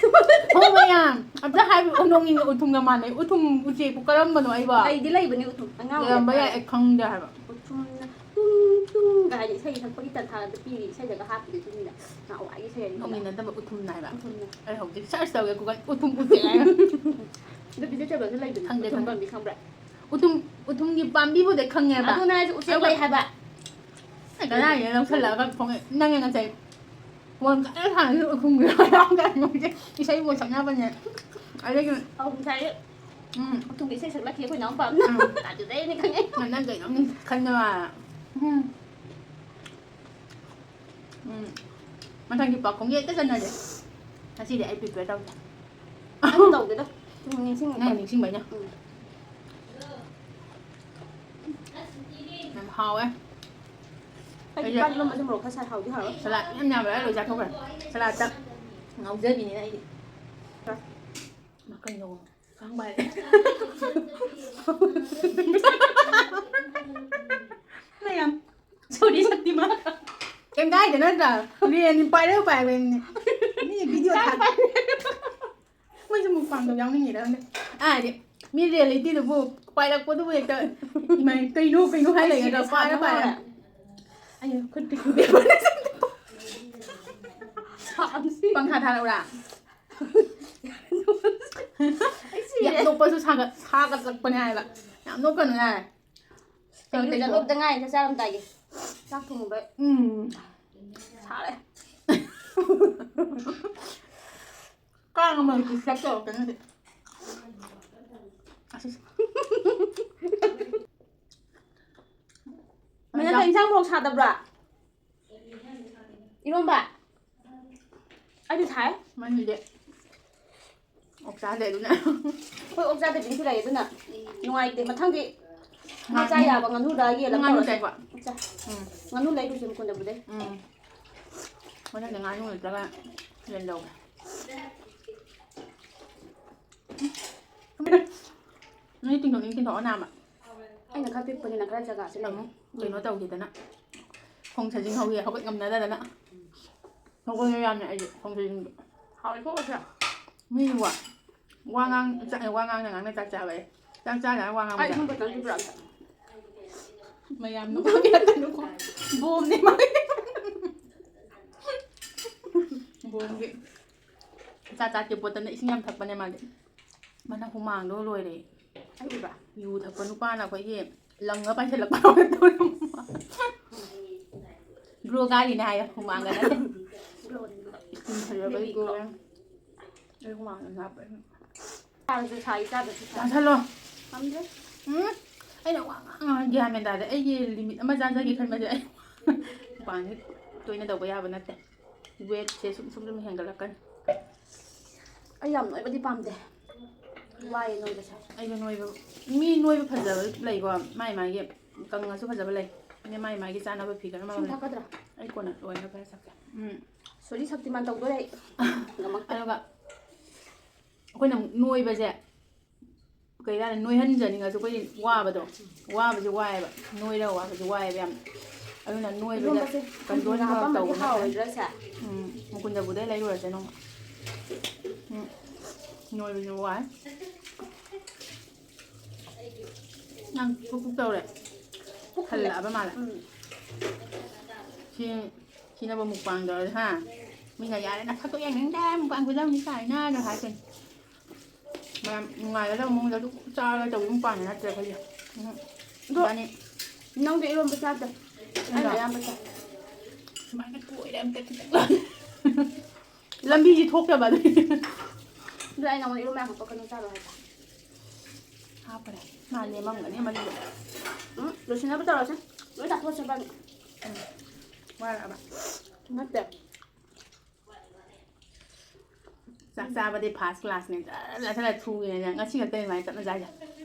ꯍꯣ, ꯃꯌꯥꯝ꯫ ꯑꯝꯇ ꯍꯥꯏꯕꯤꯌꯨ, ꯅꯣꯡꯏꯟꯒ ꯎꯊꯨꯝꯒ ꯃꯥꯟꯅꯩ꯫ ꯎꯊꯨꯝ ꯎꯆꯦꯛꯄꯨ ꯀꯔꯝꯕꯅꯣ ꯑꯩꯕꯣ? ꯂꯩꯗꯤ ꯂꯩꯕꯅꯦ ꯎꯊꯨꯝ꯫ ꯑꯉꯥꯡ ꯂꯩꯔꯝꯕ ꯌꯥꯏ, ꯑꯣꯏꯔꯤꯀꯥꯟꯗ꯫ ꯑꯩ ꯈꯪꯗꯦ ꯍꯥꯏꯕ꯫ ꯎꯊꯨꯝꯅ ꯇꯨꯡ ꯇꯨꯡ ꯀꯥꯏꯅ ꯏꯁꯩ ꯁꯛꯄꯒꯤ ꯇꯟꯊꯥꯗ ꯄꯤꯔꯤ, ꯏꯁꯩꯗꯒ ꯍꯥꯞꯄꯤꯗꯨ ꯑꯗꯨꯅꯤꯅ꯫ ꯅꯍꯥꯟꯋꯥꯏꯒꯤ ꯏꯁꯩ ꯑꯔꯤꯕꯗ꯫ ꯅꯣꯡꯏꯟ ꯅꯠꯇꯕ ꯎꯊꯨꯝ ꯍꯥꯏꯕ꯫ ꯎꯊꯨꯝꯅ꯫ ꯑꯩ ꯍꯧꯖꯤꯛ search ꯇꯧꯒꯦ Google, ꯎꯊꯨꯝ ꯎꯆꯦꯛ ꯍꯥꯏꯅ꯫ ꯑꯗꯨ vegetable ꯁꯨ ꯂꯩꯕꯅꯦ꯫ ꯈꯪꯗꯦ, ꯎꯊꯨꯝ ꯈꯪꯗꯦ꯫ ꯄꯥꯝꯕꯤ ꯈꯪꯕ꯭ꯔꯥ? ꯎꯊꯨꯝ, ꯎꯊꯨꯝꯒꯤ ꯄꯥꯝꯕꯤꯕꯨꯗꯤ ꯈꯪꯉꯦꯕ꯫ ꯑꯗꯨꯅ ꯍꯥꯏꯁꯦ ꯎꯆꯦꯛ ꯑꯗꯣ ꯂꯩ ꯍꯥꯏꯕ꯫ ꯑꯩ ꯀꯗꯥꯏꯗꯒꯤ ꯂꯧꯁꯜꯂꯛꯑꯒ ꯊꯣꯡꯉꯦ? ꯅꯪ ꯉꯁꯥꯏ ꯐꯣꯟ ꯀꯟꯅ ꯁꯥꯟꯅꯔꯤ, ꯎꯈꯨꯝꯒꯤ ꯌꯥꯎꯔꯝꯗ꯭ꯔꯦ ꯃꯣꯏꯁꯦ꯫ ꯏꯁꯩ ꯃꯣꯏ ꯁꯛꯅꯕꯅꯦ꯫ ꯑꯗꯒꯤ ꯑꯧ, ꯉꯁꯥꯏ ꯎꯝ꯫ ꯎꯊꯨꯝꯒꯤ ꯏꯁꯩ ꯁꯛꯂꯛꯈꯤ ꯑꯩꯈꯣꯏ ꯏꯅꯥꯎꯄꯥ ꯑꯃꯅ꯫ ꯎꯝ꯫ ꯑꯗꯨꯗꯩꯅꯦ ꯈꯪꯉꯦ꯫ ꯅꯪ ꯀꯩꯅꯣꯝ ꯈꯟꯕ ꯃꯥꯜꯂꯦ꯫ ꯎꯝ꯫ ꯎꯝ꯫ ꯃꯊꯪꯒꯤ ꯄꯥꯎꯈꯨꯝꯒꯤ ꯍꯦꯛꯇ ꯆꯟꯅꯁꯦ꯫ ꯉꯁꯤꯗꯤ ꯑꯩ prepare ꯇꯧꯗꯦ꯫ ꯑꯩꯁꯨ ꯇꯧꯗꯦꯗ꯫ ꯁꯨꯝ ꯅꯤꯡꯁꯤꯡꯉꯛꯄ꯫ ꯅꯪ ꯅꯤꯡꯁꯤꯡꯕꯩꯅꯦ꯫ ꯎꯝ꯫ ꯌꯥꯝ ꯍꯥꯎꯋꯦ꯫ ꯑꯩꯗꯤ ꯑꯩꯁꯦ ꯄꯥꯟ ꯏꯔꯣꯝꯕꯁꯦ ꯃꯣꯔꯣꯛ ꯈꯔ ꯁꯥꯏ, ꯍꯥꯎꯗꯤ ꯍꯥꯎꯋꯦ꯫ ꯁꯂꯥꯗ ꯌꯥꯝ ꯌꯥꯝꯕ ꯑꯩ ꯂꯣꯏ ꯆꯥꯊꯣꯛꯈ꯭ꯔꯦ꯫ ꯁꯂꯥꯗꯇ ꯉꯥꯎꯖꯕꯤꯅꯤꯅ ꯑꯩꯗꯤ꯫ ꯀꯩꯅꯣ? ꯈꯪꯕ ꯍꯥꯏꯔꯦ꯫ ꯃꯌꯥꯝ꯫ Sorry, ꯁꯛꯇꯤꯃꯥꯟ꯫ ꯀꯩꯝ ꯀꯥꯏꯗꯦ ꯅꯠꯇ꯭ꯔꯥ? ꯔꯦꯟ ꯄꯥꯏꯔꯒ ꯄꯥꯏꯕꯅꯤꯅꯦ꯫ ꯃꯤ ꯚꯤꯗꯤꯑꯣ ꯊꯥ-, ꯃꯣꯏꯁꯨ ꯃꯨꯛꯕꯥꯡꯗꯣ ꯌꯥꯎꯅꯤꯡꯉꯤꯔ ꯈꯪꯗꯦ꯫ ꯑꯥꯗꯤ ꯃꯤ ꯔꯤꯌꯦꯂꯤꯇꯤꯗꯨꯕꯨ ꯄꯥꯏꯔꯛꯄꯗꯨꯕꯨ ꯍꯦꯛꯇ ꯏꯃꯥꯏ, ꯀꯩꯅꯣ, ꯀꯩꯅꯣ ꯍꯥꯏ ꯑꯩ ꯂꯩꯒꯗ꯭ꯔꯥ? ꯁꯤꯔꯦ, ꯄꯥꯏꯔ ꯁꯥꯕ ꯄꯥꯏꯔ꯫ ꯂꯣꯏꯔꯦ꯫ ꯑꯩ ꯈꯨꯠꯇꯤ ꯄꯪꯈꯥ ꯊꯥꯔꯛꯎꯔꯥ? ꯑꯩ ꯁꯤꯔꯦ꯫ ꯌꯥꯝ ꯅꯣꯛꯄꯁꯨ ꯁꯥꯒꯠ-, ꯁꯥꯒꯠꯂꯛꯄꯅꯦ ꯍꯥꯏꯕ꯫ ꯌꯥꯝ ꯅꯣꯛꯀꯅꯨ ꯍꯥꯏ꯫ ꯑꯩ ꯏꯔꯨꯖ ꯂꯣꯏꯕꯗ ꯉꯥꯏꯔꯤ, ꯆꯥꯛ ꯆꯥꯔꯝꯗꯥꯏꯒꯤ꯫ ꯆꯥꯛ ꯊꯣꯡꯕ꯫ ꯎꯝ꯫ ꯁꯥꯔꯦ꯫ ꯀꯥꯡ ꯑꯃ ꯗꯤꯁꯇꯔꯕ ꯇꯧꯔꯛꯀꯅꯨ ꯁꯤ꯫ ꯑꯁ꯫ ꯃꯅꯦ, ꯀꯩ ꯏꯟꯁꯥꯡ ꯃꯣꯔꯣꯛ ꯁꯥꯗꯕ꯭ꯔꯥ? ꯏꯔꯣꯝꯕ? ꯑꯩꯗꯤ ꯁꯥꯏ꯫ ꯃꯅꯤꯗꯤ ꯑꯣꯛ ꯆꯥꯗꯦ ꯑꯗꯨꯅ꯫ ꯑꯩꯈꯣꯏ ꯑꯣꯛ ꯆꯥꯗꯕꯤꯁꯨ ꯂꯩ, ꯑꯗꯨꯅ ꯅꯨꯡꯉꯥꯏꯇꯦ꯫ ꯃꯊꯪꯗꯤ ꯉꯥ ꯆꯥ ꯌꯥꯕ ꯉꯥꯅꯨꯔ ꯌꯦꯟꯂ ꯉꯥꯅꯨ ꯇꯧꯔꯁꯤ꯫ ꯆꯥꯏꯀꯣ꯫ ꯆꯥ-, ꯎꯝ꯫ ꯉꯥꯅꯨ ꯂꯩꯔꯨꯁꯦ ꯃꯀꯨꯟꯗꯕꯨꯗꯤ꯫ ꯎꯝ꯫ ꯃꯊꯪꯗꯤ ꯉꯥꯅꯨ ꯅꯠꯇ꯭ꯔꯒ ꯌꯦꯟ ꯂꯧꯒꯦ꯫ ꯅꯣꯏ ꯇꯤꯡꯊꯣꯛꯅꯤꯡ ꯇꯤꯡꯊꯣꯛꯑꯣ ꯅꯥꯃ꯫ ꯑꯩꯅ ꯈꯔ ꯄꯤꯛꯄꯅꯤꯅ ꯈꯔ ꯖꯒꯥꯁꯦ ꯂꯩ꯫ ꯑꯃꯨꯛ ꯀꯩꯅꯣ ꯇꯧꯈꯤꯗꯅ꯫ ꯈꯣꯡ ꯁꯥꯖꯤꯡ ꯍꯧꯋꯤ ꯍꯧꯒꯠ ꯉꯝꯅꯗꯗꯅ꯫ ꯍꯧꯒꯠꯂꯦ ꯌꯥꯝꯅ ꯑꯩꯗꯤ ꯈꯣꯡ ꯁꯥꯖꯤꯡꯗꯣ꯫ ꯍꯥꯎꯋꯦꯀꯣ ꯑꯣꯛꯁꯦ꯫ ꯃꯤꯕꯨ ꯋꯥ ꯉꯥꯡ-, ꯆꯥꯛ-, ꯋꯥ ꯉꯥꯡꯅ ꯉꯥꯡꯅ ꯆꯥꯛ ꯆꯥꯕ ꯑꯩ꯫ ꯆꯥꯛ ꯆꯥꯗꯅ ꯋꯥ ꯉꯥꯡꯕ ꯑꯩ ꯌꯥꯏ꯫ ꯏꯁꯤꯡ ꯕꯣꯇꯜ ꯄꯤꯕ꯭ꯔꯥ ꯑꯝꯇ? ꯃꯌꯥꯝ ꯅꯣꯛꯍꯟꯕꯤꯔꯛꯀꯅꯨꯀꯣ꯫ ꯕꯣꯝꯅꯦ ꯃꯥ꯫ ꯕꯣꯝꯒꯤ꯫ ꯆꯥ ꯆꯥꯠꯀꯤ ꯕꯣꯇꯜꯗ ꯏꯁꯤꯡ ꯌꯥꯝ ꯊꯛꯄꯅꯦ ꯃꯥꯗꯤ꯫ ꯃꯥꯅ ꯍꯨꯃꯥꯡꯗꯣ ꯂꯣꯏꯔꯦ꯫ ꯑꯩ ꯎꯕ꯭ꯔꯥ? ꯌꯨ ꯊꯛꯄ ꯅꯨꯄꯥꯅ ꯑꯩꯈꯣꯏꯒꯤ ꯂꯪꯉ ꯄꯥꯏꯁꯤꯜꯂꯛꯄ꯫ ꯒ꯭ꯂꯣ ꯒꯥꯔꯤꯅꯦ ꯍꯥꯏꯌꯣ, ꯍꯨꯃꯥꯡꯒ ꯅꯠꯇꯦ꯫ ꯒ꯭ꯂꯣꯅꯤ, ꯒ꯭ꯂꯣ꯫ ꯏꯁꯀꯤꯟ ꯐꯖꯕꯒꯤ ꯕꯦꯕꯤ ꯒ꯭ꯂꯣ꯫ ꯒ꯭ꯂꯣ꯫ ꯑꯩ ꯍꯨꯃꯥꯡ ꯌꯥꯝ ꯅꯥꯞꯄꯦ꯫ ꯆꯥꯔꯁꯨ ꯁꯥꯏ, ꯆꯥꯗ꯭ꯔꯁꯨ ꯁꯥꯏ꯫ ꯆꯥꯁꯜꯂꯣ꯫ ꯉꯝꯗ꯭ꯔꯦ꯫ ꯎꯝ, ꯑꯩꯅ ꯋꯥ ꯉꯥꯡ ꯉꯥꯡ ꯒ꯭ꯌꯥꯟ ꯃꯦꯟ ꯇꯥꯗꯦ꯫ ꯑꯩꯒꯤ ꯂꯤꯃꯤꯠ ꯑꯃ ꯆꯥꯖꯒꯦ ꯈꯟꯕꯁꯦ ꯑꯩ ꯃꯄꯥꯟꯁꯦ ꯇꯣꯏꯅ ꯇꯧꯕ ꯌꯥꯕ ꯅꯠꯇꯦ꯫ ꯋꯦꯠꯁꯦ ꯁꯨꯝ ꯁꯨꯝ ꯁꯨꯝ ꯍꯦꯟꯒꯠꯂꯛꯀꯅꯤ꯫ ꯑꯩ ꯌꯥꯝ ꯅꯣꯏꯕꯗꯤ ꯄꯥꯝꯗꯦ꯫ ꯋꯥꯏꯌꯦ ꯅꯣꯏꯕꯁꯦ꯫ ꯑꯩꯁꯨ ꯅꯣꯏꯕ, ꯃꯤ ꯅꯣꯏꯕ ꯐꯖꯕ ꯂꯩꯀꯣ, ꯃꯥꯏ ꯃꯥꯒꯤ ꯀꯪꯉꯁꯨ ꯐꯖꯕ ꯂꯩ꯫ ꯑꯗꯩ ꯃꯥꯏ ꯃꯥꯒꯤ ꯆꯥꯅꯕ ꯐꯤꯒꯔ ꯑꯃ ꯏꯁꯤꯡ ꯂꯩ꯫ ꯊꯛꯀꯗ꯭ꯔꯥ? ꯑꯩ ꯀꯣꯟꯅ ꯂꯣꯏꯅ ꯈꯔ ꯊꯛꯀꯦ꯫ ꯎꯝ꯫ ꯁꯣꯔꯤ ꯁꯛꯇꯤꯃꯥꯟ ꯇꯧꯗꯣꯔꯦ ꯑꯩ꯫ ꯉꯝꯃꯛꯇ꯭ꯔꯦ꯫ ꯑꯗꯨꯒ ꯑꯩꯈꯣꯏꯅ ꯑꯃꯨꯛ ꯅꯣꯏꯕꯁꯦ ꯀꯩ ꯍꯥꯏꯇꯥꯔꯦ, ꯅꯣꯏꯍꯟꯖꯅꯤꯡꯉꯁꯨ ꯑꯩꯈꯣꯏꯗꯤ ꯋꯥꯕꯗꯣ, ꯋꯥꯕꯁꯦ ꯋꯥꯏꯑꯦꯕ, ꯅꯣꯏꯔꯒ ꯋꯥꯕꯁꯦ ꯋꯥꯏꯑꯦꯕ ꯌꯥꯝ꯫ ꯑꯗꯨꯅ ꯅꯣꯏꯕꯁꯦ ꯏꯔꯣꯟꯕꯁꯦ control ꯈꯔ ꯍꯥꯞꯄꯝꯃꯗꯤ ꯇꯧꯕ ꯅꯠꯇ꯭ꯔꯗꯤ ꯍꯥꯎꯔꯣꯏꯗ꯭ꯔꯥ ꯁꯦ? ꯎꯝ, ꯃꯨꯀꯨꯟꯗꯕꯨꯗ ꯑꯩ ꯂꯩꯔꯨꯔꯁꯦ ꯅꯣꯡꯃ꯫ ꯎꯝ, ꯅꯣꯏꯕꯁꯦ ꯋꯥꯏ꯫ ꯅꯪ ꯀꯨꯛ ꯀꯨꯛ ꯇꯧꯔꯦ꯫ ꯄꯨꯛ ꯊꯜꯂꯦ꯫ ꯊꯜꯂꯛꯑꯕ ꯃꯥꯜꯂꯦ꯫ ꯎꯝ꯫ ꯁꯤ, ꯁꯤꯅꯕꯨ ꯃꯨꯛꯕꯥꯡ ꯇꯧꯔꯗꯤ ꯍꯥ? ꯃꯤꯅ "ꯌꯥꯔꯦ, ꯅꯁꯛꯇꯣ ꯌꯦꯡꯅꯤꯡꯗꯦ, ꯃꯨꯛꯕꯥꯡ ꯐꯤꯂꯝꯅꯤ ꯀꯥꯏꯅ"ꯅ ꯍꯥꯏꯔꯛꯀꯅꯤ꯫ ꯃꯌꯥꯝ ꯅꯨꯡꯉꯥꯏꯒꯗꯕ ꯃꯑꯣꯡꯗ ꯑꯗꯨꯝ ꯆꯥꯔꯒ ꯇꯧꯕ ꯃꯨꯛꯕꯥꯡꯗꯤ ꯅꯠꯇ꯭ꯔꯦ ꯑꯩꯈꯣꯏꯁꯦ꯫ ꯎꯝ꯫ ꯑꯗꯣ ꯏꯕꯥꯅꯤ ꯅꯪꯗꯤ ꯏꯔꯣꯝꯕ ꯆꯥꯗꯦ꯫ ꯑꯩꯅ ꯑꯩꯅ? ꯑꯌꯥꯝꯕ ꯆꯥꯏ꯫ ꯁꯨꯃꯥꯏꯅ ꯇꯣꯏꯔꯦ ꯑꯝꯇ ꯈꯤꯇꯪ꯫ ꯂꯝꯕꯤꯁꯤ ꯊꯣꯛꯇꯕ ꯑꯗꯨꯒꯤ꯫ ꯑꯗꯣ ꯑꯩ ꯅꯉꯣꯟꯗ ꯏꯔꯣꯝꯕ ꯌꯥꯝ ꯍꯥꯞꯄꯛꯀꯅꯨ ꯆꯥꯔꯣ ꯍꯥꯏꯕ꯫ ꯍꯥꯞꯄꯅꯦ꯫ ꯃꯥ ꯂꯦꯝꯃꯝꯒꯅꯤ ꯃꯅꯤꯡꯗ꯫ ꯎꯝ, ꯂꯣꯏꯁꯤꯟꯅꯕ ꯇꯧꯔꯁꯦ꯫ ꯂꯣꯏ ꯆꯥꯊꯣꯛꯑꯁꯦ ꯏꯕꯥꯅꯤ꯫ ꯎꯝ꯫ ꯋꯥꯔꯛꯑꯕ? ꯅꯠꯇꯦ꯫ ꯆꯥꯛ ꯆꯥꯕꯗꯤ first classꯅꯦ꯫ ꯖꯔ ꯆꯥꯁꯤꯜꯂ ꯊꯨꯒꯦꯅ ꯉꯁꯤ ꯈꯛꯇꯅꯤ ꯑꯗꯨꯃꯥꯏꯅ ꯇꯞꯅ ꯆꯥꯏꯁꯦ꯫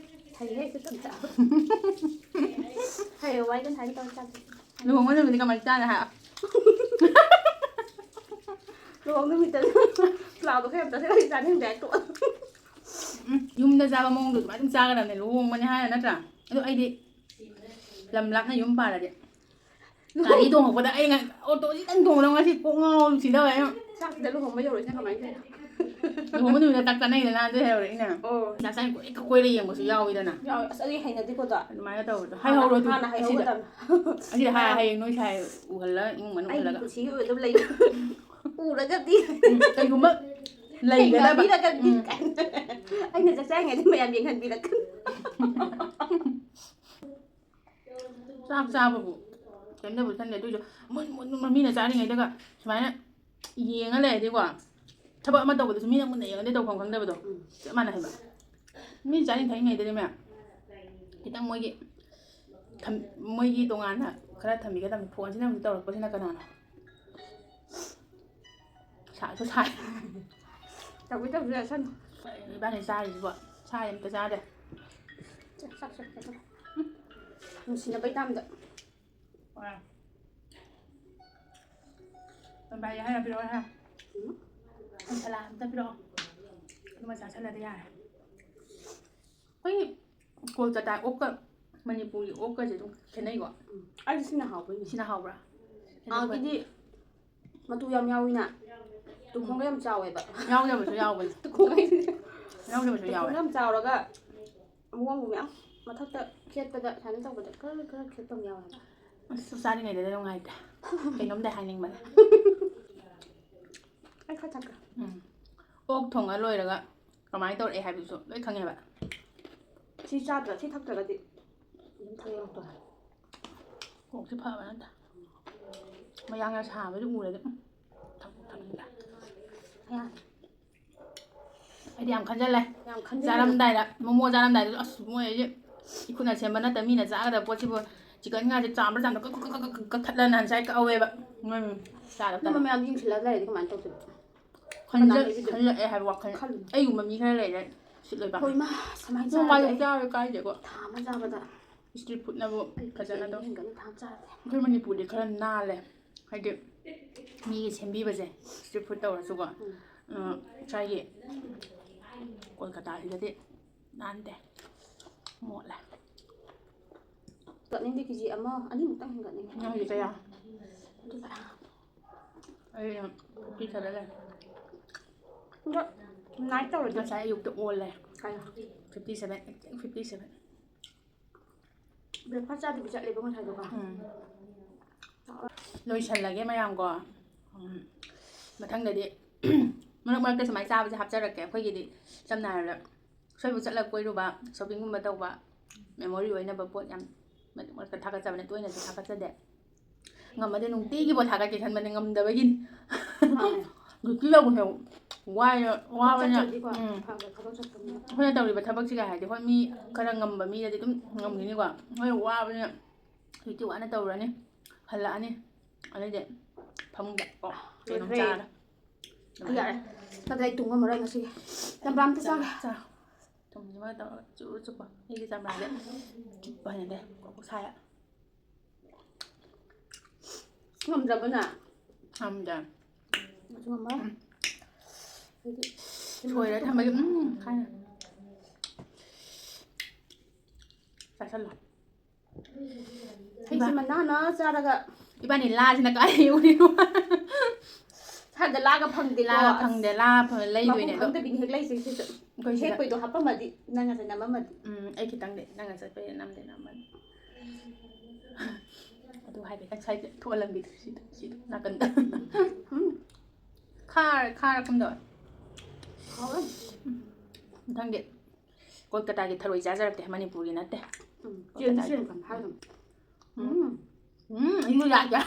ꯐꯩꯌꯦ, ꯑꯩꯁꯨ ꯇꯞ ꯇꯞ꯫ ꯍꯌꯦꯡꯋꯥꯏ ꯀꯩꯅꯣ ꯍꯥꯏꯒꯦ ꯇꯧꯔ ꯆꯥꯛ ꯂꯨꯍꯣꯡꯕ ꯅꯨꯃꯤꯠꯇꯤ ꯀꯃꯥꯏꯅ ꯆꯥꯅꯤ ꯍꯥꯏ? ꯂꯨꯍꯣꯡ ꯅꯨꯃꯤꯠꯇ ꯄ꯭ꯂꯥꯎꯗꯣ ꯈꯔ ꯌꯥꯝ ꯆꯥꯁꯤꯜꯂꯒ ꯆꯥꯅꯤꯡꯗꯦ ꯍꯥꯏ ꯇꯣꯛꯑꯣ꯫ ꯎꯝ, ꯌꯨꯝꯗ ꯆꯥꯕ ꯃꯑꯣꯡꯗꯣ ꯑꯗꯨꯃꯥꯏꯅ ꯑꯗꯨꯝ ꯆꯥꯒꯗꯕꯅꯦ ꯂꯨꯍꯣꯡꯕꯅꯦ ꯍꯥꯏꯔ ꯅꯠꯇ꯭ꯔꯥ? ꯑꯗꯣ ꯑꯩꯗꯤ ꯂꯝ ꯂꯥꯞꯅ ꯌꯨꯝ ꯄꯥꯜꯂꯗꯤ ꯒꯥꯔꯤ ꯇꯣꯡꯉꯛꯄꯗ ꯑꯩ ꯉ-, ꯑꯣꯇꯣꯁꯤꯗꯪ ꯇꯣꯡꯕꯗ ꯉꯁꯤ ꯀꯣꯛ ꯉꯥꯎ ꯁꯤꯗꯧꯔꯦ ꯑꯩ꯫ ꯆꯥꯛꯁꯤꯗ ꯂꯨꯍꯣꯡꯕ ꯌꯧꯔꯛꯏꯁꯦ ꯀꯃꯥꯏꯅ ꯇꯧꯔꯤꯅꯣ? ꯂꯨꯍꯣꯡꯕ ꯅꯨꯃꯤꯠꯇ ꯆꯥꯛ ꯆꯥꯅꯩꯗꯅ ꯑꯗꯨ ꯍꯥꯏꯍꯧꯔꯛꯏꯅꯦ꯫ ꯑꯣ꯫ ꯆꯥꯛ ꯆꯥꯅ ꯀꯣꯏꯔ ꯀꯣꯏꯔ ꯌꯦꯡꯕꯁꯨ ꯌꯥꯎꯋꯤꯗꯅ꯫ ꯌꯥꯎꯋꯦ꯫ ꯑꯁ, ꯑꯗꯨꯗꯤ ꯍꯩꯅꯗꯦꯀꯣ ꯑꯗꯣ꯫ ꯑꯗꯨꯃꯥꯏꯅ ꯇꯧꯕꯗꯣ꯫ ꯍꯥꯟꯅ, ꯍꯥꯏꯍꯧꯔꯣ ꯑꯗꯨꯗꯤ꯫ ꯍꯥꯟꯅ ꯑꯁꯤꯗ꯫ ꯍꯩꯍꯧꯒꯗꯕꯅꯤ꯫ ꯑꯁꯤꯗ ꯍꯥꯏ-, ꯃꯌꯥꯝ꯫ ꯍꯌꯦꯡ ꯅꯣꯏ ꯁꯥꯏ ꯎꯍꯜꯂ ꯏꯃꯨꯡ ꯃꯅꯨꯡ ꯑꯩꯒꯤ ꯎꯍꯜꯂꯒ꯫ ꯄꯨꯟꯁꯤꯒꯤ ꯑꯣꯏꯕ ꯑꯗꯨꯝ ꯂꯩ꯫ ꯎꯔꯒꯗꯤ꯫ ꯎꯝ, ꯀꯩꯒꯨꯝꯕ ꯂꯩꯒꯗꯕ꯫ ꯊꯦꯡꯅꯕꯤꯔꯒꯗꯤ ꯎꯝ꯫ ꯀꯥꯏꯅ꯫ ꯑꯩꯅ ꯆꯥꯛ ꯆꯥꯔꯤꯉꯩꯗ ꯃꯌꯥꯝ ꯌꯦꯡꯍꯟꯕꯤꯔꯛꯀꯅꯤ꯫ ꯆꯥꯛ ꯆꯥꯕꯕꯨ ꯀꯩꯝꯇꯕꯨꯗꯤ ꯈꯟꯗꯦ, ꯑꯗꯨꯏꯁꯨ ꯃꯨꯟ ꯃꯨꯟ ꯃꯨꯟ ꯃꯤꯅ ꯆꯥꯔꯤꯉꯩꯗꯒ ꯁꯨꯃꯥꯏꯅ ꯌꯦꯡꯉ ꯂꯩꯔꯗꯤꯀꯣ, ꯊꯕꯛ ꯑꯃ ꯇꯧꯕꯗꯁꯨ ꯃꯤꯅ ꯃꯨꯟꯅ ꯌꯦꯡꯉꯗꯤ ꯇꯧꯐꯝ ꯈꯪꯗꯕꯗꯣ꯫ ꯎꯝ꯫ ꯆꯞ ꯃꯥꯟꯅꯩ ꯍꯥꯏꯕ꯫ ꯃꯤ ꯆꯥꯔꯤꯡ ꯊꯛꯏꯉꯩꯗꯗꯤ ꯃꯌꯥꯝ ꯈꯤꯇꯪ ꯃꯣꯏꯒꯤ ꯊꯝ-, ꯃꯣꯏꯒꯤ ꯇꯣꯉꯥꯟꯅ ꯈꯔ ꯊꯝꯕꯤꯒꯗꯕꯅꯤ꯫ ꯐꯣꯟꯁꯤꯅ ꯑꯃꯨꯛ ꯇꯧꯔꯛꯄꯁꯤꯅ ꯀꯅꯥꯅꯣ? ꯁꯥꯁꯨ ꯁꯥꯏ꯫ ꯇꯧꯒꯦ ꯇꯧꯁꯨ ꯌꯥꯁꯅꯨ꯫ ꯀꯩꯅꯣ ꯏꯕꯥꯅꯤ ꯆꯥꯔꯤꯁꯤꯕꯣ? ꯁꯥꯏ ꯑꯝꯇ ꯆꯥꯗꯦ꯫ ꯆꯥꯛ, ꯆꯥꯛ, ꯆꯥꯛ, ꯆꯥꯛ, ꯆꯥꯛ꯫ ꯎꯝ, ꯅꯨꯡꯁꯤꯅꯕꯩ ꯇꯥꯝꯗ꯫ ꯍꯣꯏ꯫ ꯄꯝꯕꯥꯏ ꯍꯥꯏꯔ ꯄꯤꯔꯛꯑꯣ ꯍꯥꯏ꯫ ꯎꯝ꯫ ꯑꯩ ꯁꯂꯥꯠ ꯑꯝꯇ ꯄꯤꯔꯛꯑꯣ꯫ ꯑꯗꯨꯃ ꯆꯥꯁꯜꯂꯗꯤ ꯌꯥꯔꯦ꯫ ꯑꯩꯈꯣꯏꯒꯤ ꯀꯣꯜꯀꯇꯥ ꯑꯣꯛꯀ ꯃꯅꯤꯄꯨꯔꯒꯤ ꯑꯣꯛꯀꯁꯦ ꯑꯗꯨꯝ ꯈꯦꯠꯅꯩꯀꯣ? ꯎꯝ, ꯑꯩꯗꯤ ꯁꯤꯅ ꯍꯥꯎꯕꯩꯅꯦ꯫ ꯁꯤꯅ ꯍꯥꯎꯕ꯭ꯔꯥ? ꯑꯥꯒꯤꯗꯤ ꯃꯇꯨ ꯌꯥꯝ ꯌꯥꯎꯏꯅ, ꯇꯨꯈꯣꯡꯒ ꯌꯥꯝ ꯆꯥꯎꯋꯦꯕ꯫ ꯌꯥꯎꯗꯕꯁꯨ ꯌꯥꯎꯕꯅꯤ꯫ ꯇꯨꯈꯣꯡ ꯍꯥꯏꯁꯦ ꯌꯥꯎꯗꯕꯁꯨ ꯌꯥꯎꯋꯦ꯫ ꯇꯨꯈꯣꯡꯒ ꯌꯥꯝ ꯆꯥꯎꯔꯒ ꯑꯃꯨꯛ ꯑꯃꯨꯛ ꯃꯌꯥꯝ ꯃꯊꯛꯇ ꯈꯦꯠꯄꯗ ꯁꯨꯃꯥꯏꯅ ꯇꯧꯕꯗ ꯈꯔ ꯈꯔ ꯈꯦꯠꯄ ꯑꯃ ꯌꯥꯎꯋꯦꯕ꯫ ꯑꯁ, ꯆꯥꯛ ꯆꯥꯔꯤꯉꯩꯗꯗꯤ ꯅꯨꯡꯉꯥꯏꯇꯦ꯫ ꯀꯩꯅꯣꯝꯗꯤ ꯍꯥꯏꯅꯤꯡꯕꯅꯦ꯫ ꯑꯩ ꯈꯔ ꯊꯛꯀꯦ꯫ ꯎꯝ꯫ ꯑꯣꯛ ꯊꯣꯡꯉ ꯂꯣꯏꯔꯒ ꯀꯃꯥꯏꯅ ꯇꯧꯔꯛꯑꯦ ꯍꯥꯏꯕꯗꯨꯁꯨ ꯂꯣꯏ ꯈꯪꯉꯦꯕ꯫ ꯁꯤ ꯆꯥꯗ꯭ꯔ ꯁꯤ ꯊꯛꯇ꯭ꯔꯒꯗꯤ ꯑꯗꯨꯝ ꯊꯛꯅꯤꯡꯉꯛꯇꯣꯏꯅꯦ꯫ ꯀꯣꯛꯁꯦ ꯐꯕ ꯅꯠꯇꯦ꯫ ꯃꯌꯥꯡꯅ ꯁꯥꯕꯗꯨ ꯎꯔꯗꯤ ꯎꯝ, ꯊꯛꯄꯨ ꯊꯛꯅꯤꯡꯗꯦ꯫ ꯑꯌꯥ, ꯑꯩꯗꯤ ꯌꯥꯝ ꯈꯟꯖꯜꯂꯦ꯫ ꯌꯥꯝ ꯈꯟꯖꯜꯂꯦ꯫ ꯆꯥꯔꯝꯗꯥꯏꯗ, ꯃꯣꯃꯣ ꯆꯥꯔꯝꯗꯥꯏꯗꯁꯨ ꯑꯁ ꯃꯣꯏ ꯑꯩꯁꯦ ꯏꯈꯨꯠꯅ ꯁꯦꯝꯕ ꯅꯠꯇꯕ ꯃꯤꯅ ꯆꯥꯒꯗꯕ ꯄꯣꯠꯁꯤꯕꯨ ꯆꯤꯀꯟ ꯉꯥꯁꯦ ꯆꯥꯝꯕ꯭ꯔꯥ ꯆꯥꯝꯗ ꯀꯛ ꯀꯛ ꯀꯛ ꯀꯛ ꯀꯛ ꯀꯛꯊꯠꯂ ꯅꯍꯥꯟ ꯉꯁꯥꯏ ꯀꯛꯍꯧꯋꯦꯕ꯫ ꯃꯣꯏ ꯆꯥꯗꯕ ꯑꯗꯨꯝꯕ ꯇꯜꯂꯦ꯫ ꯃꯌꯥꯝ ꯌꯦꯡꯁꯤꯜꯂꯒ ꯂꯩꯔꯗꯤ ꯀꯃꯥꯏꯅ ꯇꯧꯗꯣꯏꯕ? ꯈꯟꯖꯜ- ꯀꯅꯥꯅ ꯈꯟꯖꯜꯂꯛꯑꯦ ꯍꯥꯏꯕ ꯋꯥꯈꯜ꯫ ꯈꯜꯂꯨ꯫ ꯑꯩꯒꯨꯝꯕ ꯃꯤ ꯈꯔ ꯂꯩꯔꯦ ꯁꯤꯠꯂꯣꯏꯕ꯫ ꯍꯣꯏ ꯃꯥ, ꯀꯃꯥꯏꯅ ꯅꯣꯡ ꯐꯥꯗꯣꯛ ꯆꯥꯔꯒꯦ? ꯆꯥꯕ ꯀꯥꯏꯗꯦꯀꯣ꯫ ꯊꯥ ꯑꯃ ꯆꯥꯕꯗ ꯏꯁꯇ꯭ꯔꯤꯠ ꯐꯨꯗꯅꯕꯨ ꯑꯩ ꯐꯖꯅ ꯑꯗꯨꯝ꯫ ꯍꯦꯟꯒꯠꯅ ꯊꯥ ꯑꯃ ꯆꯥꯔꯗꯤ꯫ ꯑꯩꯈꯣꯏ ꯃꯅꯤꯄꯨꯔꯗꯤ ꯈꯔ ꯅꯥꯜꯂꯦ꯫ ꯍꯥꯏꯗꯤ ꯃꯤꯒꯤ ꯁꯦꯝꯕꯤꯕꯁꯦ ꯏꯁꯇ꯭ꯔꯤꯠ ꯐꯨꯗ ꯇꯧꯔꯁꯨꯀꯣ꯫ ꯎꯝ꯫ ꯑ, ꯉꯁꯥꯏꯒꯤ ꯀꯣꯜꯀꯇꯥꯁꯤꯗꯗꯤ ꯅꯥꯟꯗꯦ꯫ ꯃꯣꯠꯂꯦ꯫ ꯍꯦꯟꯒꯠꯅꯤꯡꯗꯦ, ꯀꯦ ꯖꯤ ꯑꯃ ꯑꯅꯤꯃꯨꯛꯇꯪ ꯍꯦꯟꯒꯠꯅꯤꯡꯉꯦ꯫ ꯅꯪꯗꯤ ꯀꯌꯥ? ꯑꯗꯨꯒ ꯑꯩ ꯐꯤꯐꯇꯤ ꯁꯚꯦꯟ ꯂꯩ꯫ ꯑꯗꯣ ꯅꯥꯏꯠ ꯇꯧꯔꯗꯤ ꯉꯁꯥꯏ ꯑꯌꯨꯛꯇ ꯑꯣꯜꯂꯦ꯫ ꯀꯌꯥ? Fifty seven, exact fifty seven. Breakfast ꯆꯥꯗꯕꯤ ꯆꯠꯂꯦꯕ ꯉꯁꯥꯏꯗꯣꯀꯣ꯫ ꯎꯝ꯫ ꯂꯣꯏꯁꯜꯂꯒꯦ ꯃꯌꯥꯝꯀꯣ꯫ ꯎꯝ꯫ ꯃꯊꯪꯗꯗꯤ ꯃꯔꯛ ꯃꯔꯛꯇ ꯁꯨꯃꯥꯏꯅ ꯆꯥꯕꯁꯦ ꯍꯥꯞꯆꯔꯛꯀꯦ꯫ ꯑꯩꯈꯣꯏꯒꯤꯗꯤ ꯁꯝꯅ ꯍꯥꯏꯔꯕꯗ ꯁ꯭ꯋꯥꯏꯕꯨ ꯆꯠꯂꯒ ꯀꯣꯏꯔꯨꯕ, ꯁꯣꯄꯤꯡꯒꯨꯝꯕ ꯇꯧꯕ, ꯃꯦꯃꯣꯔꯤ ꯑꯣꯏꯅꯕ ꯄꯣꯠ ꯌꯥꯝ ꯃꯔꯛ ꯃꯔꯛꯇ ꯊꯥꯒꯠꯆꯕꯅꯦ, ꯇꯣꯏꯅꯁꯨ ꯊꯥꯒꯠꯆꯗꯦ꯫ ꯉꯝꯃꯗꯤ ꯅꯨꯡꯇꯤꯒꯤ ꯄꯣꯠ ꯊꯥꯒꯠꯀꯦ ꯈꯟꯕꯅꯦ, ꯉꯝꯗꯕꯒꯤꯅꯤ꯫ ꯃꯥꯅꯦ꯫ ꯗ꯭ꯌꯨꯇꯤ ꯇꯧꯕꯁꯦ ꯋꯥꯏ, ꯋꯥꯕꯅꯤꯅ꯫ ꯆꯠꯇ꯭ꯔꯗꯤꯀꯣ, ꯎꯝ꯫ ꯐꯕ ꯊꯕꯛ ꯆꯠꯄꯅꯤꯅ꯫ ꯑꯩꯈꯣꯏꯅ ꯇꯧꯔꯤꯕ ꯊꯕꯛꯁꯤꯒ ꯍꯥꯏꯔꯗꯤ ꯍꯣꯏ ꯃꯤ ꯈꯔ ꯉꯝꯕ ꯃꯤꯗꯗꯤ ꯑꯗꯨꯝ ꯉꯝꯈꯤꯅꯤꯀꯣ꯫ ꯑꯩꯈꯣꯏ ꯋꯥꯕꯅꯤꯅ ꯗ꯭ꯌꯨꯇꯤ ꯋꯥꯅ ꯇꯧꯔꯅꯤ, ꯍꯜꯂꯛꯑꯅꯤ, ꯑꯗꯩꯗꯤ ꯐꯃꯨꯡꯗ ꯀꯣ ꯀꯩꯅꯣꯝ ꯂꯣꯏꯈ꯭ꯔꯦ꯫ ꯆꯥꯔ꯫ ꯌꯥꯔꯦ꯫ ꯆꯥꯛ ꯑꯩ ꯇꯨꯝ ꯉꯝꯃꯔꯣꯏ ꯉꯁꯤꯒꯤ꯫ ꯆꯝꯄ꯭ꯔꯥ ꯑꯝꯇ ꯆꯥꯒꯦ꯫ ꯆꯥ꯫ ꯊꯨꯝꯁꯤꯃ ꯇꯧꯔꯒ ꯆꯨꯔꯨ ꯆꯨꯞꯄ꯫ ꯑꯩꯗꯤ ꯆꯝꯄ꯭ꯔꯥꯁꯦ ꯆꯨꯞꯄ ꯍꯩꯅꯗꯦ꯫ ꯀꯣꯛ ꯀꯣꯛ ꯁꯥꯏꯌꯦ꯫ ꯉꯝꯗ꯭ꯔꯕꯣ ꯅꯪ? ꯉꯝꯗꯦ꯫ ꯑꯩꯁꯨ ꯉꯝꯃꯔꯣꯏ꯫ ꯎꯝ꯫ ꯑꯩꯗꯤ ꯁꯣꯏꯔ ꯊꯝꯕꯒꯤ ꯎꯝ ꯈꯥꯏꯅ꯫ ꯆꯥꯁꯜꯂꯣ꯫ ꯍꯩꯁꯤ ꯃꯅꯥꯅ ꯆꯥꯔꯒ ꯏꯕꯥꯅꯤ ꯂꯥꯁꯤꯅ ꯀꯥꯏ ꯌꯧꯔꯤꯅꯣ? ꯁ꯭ꯋꯥꯏꯗ ꯂꯥꯒ ꯐꯪꯗꯦꯀꯣ꯫ ꯂꯥꯒ ꯐꯪꯗꯦ, ꯂꯥ ꯐꯪ-, ꯂꯩꯗꯣꯏꯅꯦ ꯃꯐꯝ ꯑꯗꯣ꯫ ꯈꯪꯗꯕꯤꯅꯤ ꯍꯦꯛ ꯂꯩꯁꯦ ꯁꯤꯁꯨ꯫ ꯑꯩꯈꯣꯏ ꯁꯤꯗ ꯍꯦꯛꯄꯩꯗꯣ ꯍꯥꯞꯄꯝꯃꯗꯤ ꯅꯪ ꯉꯁꯥꯏ ꯅꯝꯃꯝꯃꯗꯤ꯫ ꯎꯝ, ꯑꯩ ꯈꯤꯇꯪꯗꯤ ꯅꯪ ꯉꯁꯥꯏ ꯅꯝꯗꯦ ꯅꯝꯃꯅꯤ꯫ ꯑꯗꯨ ꯍꯥꯏꯐꯦꯠꯇꯪ ꯁ꯭ꯋꯥꯏꯗ ꯊꯣꯛꯍꯜꯂꯝꯒꯦ꯫ ꯁꯤꯗ, ꯁꯤꯗ, ꯅꯥꯀꯟꯗ꯫ ꯎꯝ꯫ ꯈꯥꯔ-, ꯈꯥꯔ ꯀꯝꯗꯧꯋꯦ? ꯍꯥꯎꯋꯦ꯫ ꯎꯝ꯫ ꯃꯊꯪꯗꯤ ꯀꯣꯜꯀꯇꯥꯒꯤ ꯊꯔꯣꯏ ꯆꯥꯖꯔꯛꯀꯦ, ꯃꯅꯤꯄꯨꯔꯒꯤ ꯅꯠꯇꯦ꯫ ꯎꯝ꯫ ꯀꯣꯜꯀꯇꯥꯒꯤ꯫ ꯆꯦꯡꯁꯨ ꯌꯥꯝ ꯀꯟ ꯍꯥꯎꯋꯦ꯫ ꯎꯝ꯫ ꯎꯝ꯫ ꯎꯝ, ꯏꯃꯨ ꯌꯥꯛꯑꯦ꯫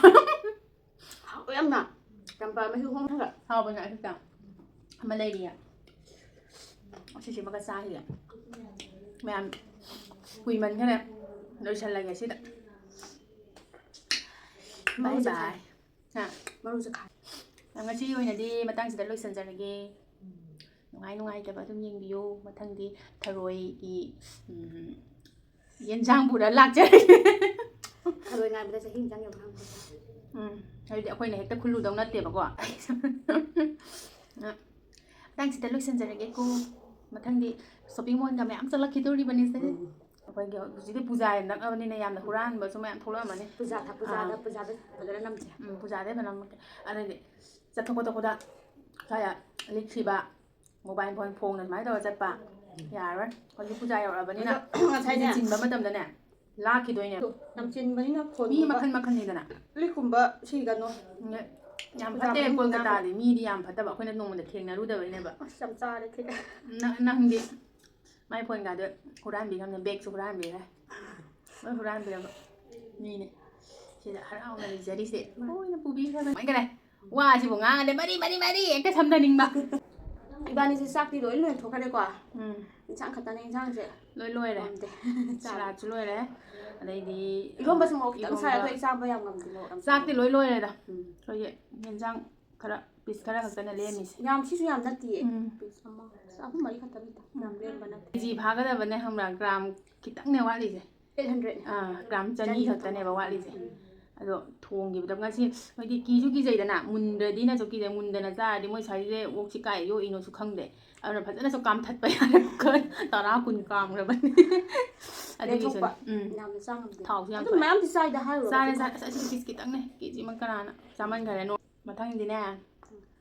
ꯍꯥꯎꯋꯦ ꯌꯥꯝꯅ꯫ ꯆꯝꯄ꯭ꯔꯥ ꯃꯍꯤ ꯍꯣꯡ ꯍꯣꯡꯒ꯫ ꯍꯥꯎꯕꯅꯦ ꯑꯗꯨꯗ꯫ ꯑꯃ ꯂꯩꯔꯤꯌꯦ꯫ ꯑꯁꯤꯁꯤꯃꯒ ꯆꯥꯈꯤꯒꯦ꯫ ꯃꯌꯥꯝ ꯀꯨꯏꯃꯟꯈꯔꯦ꯫ ꯂꯣꯏꯁꯜꯂꯒꯦ ꯁꯤꯗ꯫ ꯕꯥꯏ ꯃꯔꯨꯁꯦ ꯕꯥꯏ꯫ ꯈꯥꯏ-, ꯍꯥ? ꯃꯔꯨꯁꯦ ꯈꯥꯏ꯫ ꯉꯁꯤꯒꯤ ꯑꯣꯏꯅꯗꯤ ꯃꯇꯥꯡꯁꯤꯗ ꯂꯣꯏꯁꯤꯟꯖꯔꯒꯦ꯫ ꯅꯨꯡꯉꯥꯏ ꯅꯨꯡꯉꯥꯏꯇꯕ ꯑꯗꯨꯝ ꯌꯦꯡꯕꯤꯌꯨ꯫ ꯃꯊꯪꯗꯤ ꯊꯔꯣꯏꯒꯤ, ꯎꯝ, ꯌꯦꯟꯁꯥꯡ ꯄꯨꯔ ꯂꯥꯛꯆꯔꯒꯦ꯫ ꯊꯔꯣꯏ ꯉꯥꯏꯕꯗ ꯆꯍꯤ ꯑꯃ ꯆꯪꯉꯦꯕ ꯈꯪꯕ꯭ꯔꯥ? ꯎꯝ, ꯍꯥꯏꯕꯗꯤ ꯑꯩꯈꯣꯏꯅ ꯍꯦꯛꯇ ꯈꯨꯜꯂꯨꯗꯧ ꯅꯠꯇꯦꯕꯀꯣ꯫ ꯑ, ꯃꯇꯥꯡꯁꯤꯗ ꯂꯣꯏꯁꯤꯟꯖꯔꯒꯦꯀꯣ꯫ ꯃꯊꯪꯗꯤ shopping mallꯒ ꯃꯌꯥꯝ ꯆꯠꯂꯛꯈꯤꯗꯣꯔꯤꯕꯅꯤꯁꯦ꯫ ꯎꯝ꯫ ꯑꯩꯈꯣꯏꯒꯤ ꯍꯧꯖꯤꯛꯇꯤ ꯄꯨꯖꯥ ꯅꯛꯑꯕꯅꯤꯅ ꯌꯥꯝꯅ ꯍꯨꯔꯥꯟꯕꯁꯨ ꯃꯌꯥꯝ ꯊꯣꯛꯂꯛꯑꯝꯃꯅꯤ꯫ ꯄꯨꯖꯥ ꯊ-, ꯄꯨꯖꯥꯗ, ꯑꯥ꯫ ꯄꯨꯖꯥꯗ ꯐꯖꯅ ꯅꯝꯁꯦ꯫ ꯎꯝ, ꯄꯨꯖꯥꯗ ꯐꯖꯅ ꯅꯝꯃꯛꯀꯦ꯫ ꯑꯗꯩꯗꯤ ꯆꯠꯊꯣꯛ ꯈꯣꯠꯇꯣꯛꯄꯗ ꯁ꯭ꯋꯥꯏꯗ ꯂꯤꯠꯈꯤꯕ mobile phone ꯐꯣꯡꯅ ꯑꯗꯨꯃꯥꯏꯅ ꯇꯧꯔ ꯆꯠꯄ ꯌꯥꯔꯔꯣꯏ꯫ ꯍꯧꯖꯤꯛ ꯄꯨꯖꯥ ꯌꯧꯔꯛꯑꯕꯅꯤꯅ ꯑꯗꯣ ꯉꯁꯥꯏꯅꯦ, ꯃꯤꯁꯦ ꯆꯤꯟꯕ ꯃꯇꯝꯗꯅꯦ ꯂꯥꯛꯈꯤꯗꯣꯏꯅꯦꯕ꯫ ꯌꯥꯝ ꯆꯤꯟꯕꯅꯤꯅ ꯃꯤ ꯐꯣꯟꯒꯨꯝꯕ ꯃꯈꯜ ꯃꯈꯜꯅꯤꯗꯅ꯫ ꯂꯤꯛꯀꯨꯝꯕ ꯁꯤꯒꯅꯣ꯫ ꯌꯥꯝ ꯄꯨꯖꯥ ꯐꯠꯇꯦ ꯃꯅꯨꯡ ꯀꯣꯜꯀꯇꯥꯗꯤ, ꯃꯤꯗꯤ ꯌꯥꯝ ꯐꯠꯇꯕ, ꯑꯩꯈꯣꯏꯅ ꯅꯣꯡꯃꯗ ꯊꯦꯡꯅꯔꯨꯗꯕꯩꯅꯦꯕ꯫ ꯑꯁ, ꯌꯥꯝ ꯆꯥꯔꯦ ꯈꯤꯇꯪ꯫ ꯅ-, ꯅꯪꯗꯤ ꯃꯥꯏ phoneꯒꯗꯣ ꯍꯨꯔꯥꯟꯕꯤꯈ꯭ꯔꯕꯅꯦ, bagꯁꯨ ꯍꯨꯔꯥꯟꯕꯤꯈ꯭ꯔꯦ꯫ ꯂꯣꯏ ꯍꯨꯔꯥꯟꯕꯤꯔꯕ ꯃꯤꯅꯦ꯫ ꯁꯤꯗ ꯍꯔꯥꯎꯅ ꯂꯩꯖꯔꯤꯁꯦ꯫ ꯂꯣꯏꯅ ꯄꯨꯕꯤꯈ꯭ꯔꯕꯅꯦ꯫ ꯀꯃꯥꯏꯅ ꯇꯧꯔꯦ? ꯋꯥꯁꯤꯕꯨ ꯉꯥꯡꯉꯗꯤ ꯃꯔꯤ, ꯃꯔꯤ, ꯃꯔꯤ ꯍꯦꯛꯇ ꯁꯝꯊꯅꯤꯡꯕ꯫ ꯏꯕꯥꯅꯤꯁꯦ ꯆꯥꯛꯇꯤ ꯂꯣꯏ ꯂꯣꯏꯊꯣꯛꯈ꯭ꯔꯦꯀꯣ꯫ ꯎꯝ꯫ ꯏꯟꯁꯥꯡ ꯈꯛꯇꯅꯦ, ꯏꯟꯁꯥꯡꯁꯦ ꯂꯣꯏ ꯂꯣꯏꯔꯦ꯫ ꯉꯝꯗꯦ꯫ ꯆꯥꯛ꯫ Saladꯁꯨ ꯂꯣꯏꯔꯦ꯫ ꯑꯗꯩꯗꯤ, ꯏꯔꯣꯝꯕꯁꯨ ꯃꯣꯔꯣꯛ ꯈꯤꯇꯪ ꯏꯔꯣꯝꯕ꯫ ꯁꯥꯏ, ꯑꯩꯈꯣꯏ ꯆꯥꯕ ꯌꯥꯝ ꯉꯝꯗꯦ, ꯃꯣꯔꯣꯛ ꯌꯥꯝ ꯆꯥꯛꯇꯤ ꯁꯥꯏ꯫ ꯂꯣꯏ ꯂꯣꯏꯔꯦꯗ꯫ ꯎꯝ꯫ ꯑꯩꯈꯣꯏꯒꯤ ꯌꯦꯟꯁꯥꯡ ꯈꯔ, piece ꯈꯔ ꯈꯛꯇꯅꯦ ꯂꯦꯝꯃꯤꯁꯦ꯫ ꯌꯥꯝ ꯁꯤꯁꯨ ꯌꯥꯝ ꯅꯠꯇꯤꯌꯦ꯫ ꯎꯝ꯫ Piece ꯑꯃ, ꯑꯍꯨꯝ ꯃꯔꯤ ꯈꯛꯇꯅꯤꯗ꯫ ꯌꯥꯝ ꯂꯦꯝꯕ ꯅꯠꯇꯦ꯫ KG ꯐꯥꯒꯗꯕꯅꯦ ꯈꯪꯕ꯭ꯔꯥ? Gram ꯈꯤꯇꯪꯅꯦ ꯋꯥꯠꯂꯤꯁꯦ꯫ Eight hundred꯫ ꯑꯥ, gram ꯆꯅꯤ ꯆꯅꯤ ꯈꯛꯇꯅꯦꯕ ꯈꯛꯇ꯫ ꯋꯥꯠꯂꯤꯁꯦ꯫ ꯎꯝ꯫ ꯑꯗꯣ ꯊꯣꯡꯈꯤꯕꯗ ꯉꯁꯤ ꯍꯥꯏꯗꯤ ꯀꯤꯁꯨ ꯀꯤꯖꯩꯗꯅ, ꯃꯨꯟꯗ꯭ꯔꯗꯤꯅꯁꯨ ꯀꯤꯖꯩ, ꯃꯨꯟꯗꯅ ꯆꯥꯔꯗꯤ ꯃꯣꯏ ꯁ꯭ꯋꯥꯏꯁꯦ ꯑꯣꯛꯁꯤ ꯀꯥꯏ ꯌꯣꯛꯏꯅꯣꯁꯨ ꯈꯪꯗꯦ꯫ ꯑꯗꯨꯅ ꯐꯖꯅꯁꯨ ꯀꯥꯝꯊꯠꯄ ꯌꯥꯔꯦ, ꯀꯨꯀꯔ ꯇꯔꯥ ꯀꯨꯟ ꯀꯥꯝꯈ꯭ꯔꯕꯅꯤ꯫ ꯑꯗꯨꯒꯤꯁꯨ ꯂꯦꯊꯣꯛꯄ꯫ ꯎꯝ ꯌꯥꯝꯅ ꯆꯥ ꯉꯝꯗꯦ꯫ ꯊꯥꯎꯁꯨ ꯌꯥꯝ ꯑꯗꯨ ꯊꯣꯛꯑꯦ꯫ ꯃꯌꯥꯝꯗꯤ ꯆꯥꯏꯗ ꯍꯥꯏꯔꯨꯔꯒ ꯆꯥꯔꯦ ꯑꯗꯨꯝ ꯆꯥꯔꯦ꯫ ꯑꯁ ꯑꯁꯤꯗꯤ ꯄꯤꯁ ꯈꯤꯇꯪꯅꯦ, ꯀꯦꯖꯤ ꯑꯃ ꯀꯅꯥꯅ ꯆꯥꯃꯟꯈ꯭ꯔꯦ꯫ ꯅꯣ ꯃꯊꯪꯗꯤꯅꯦ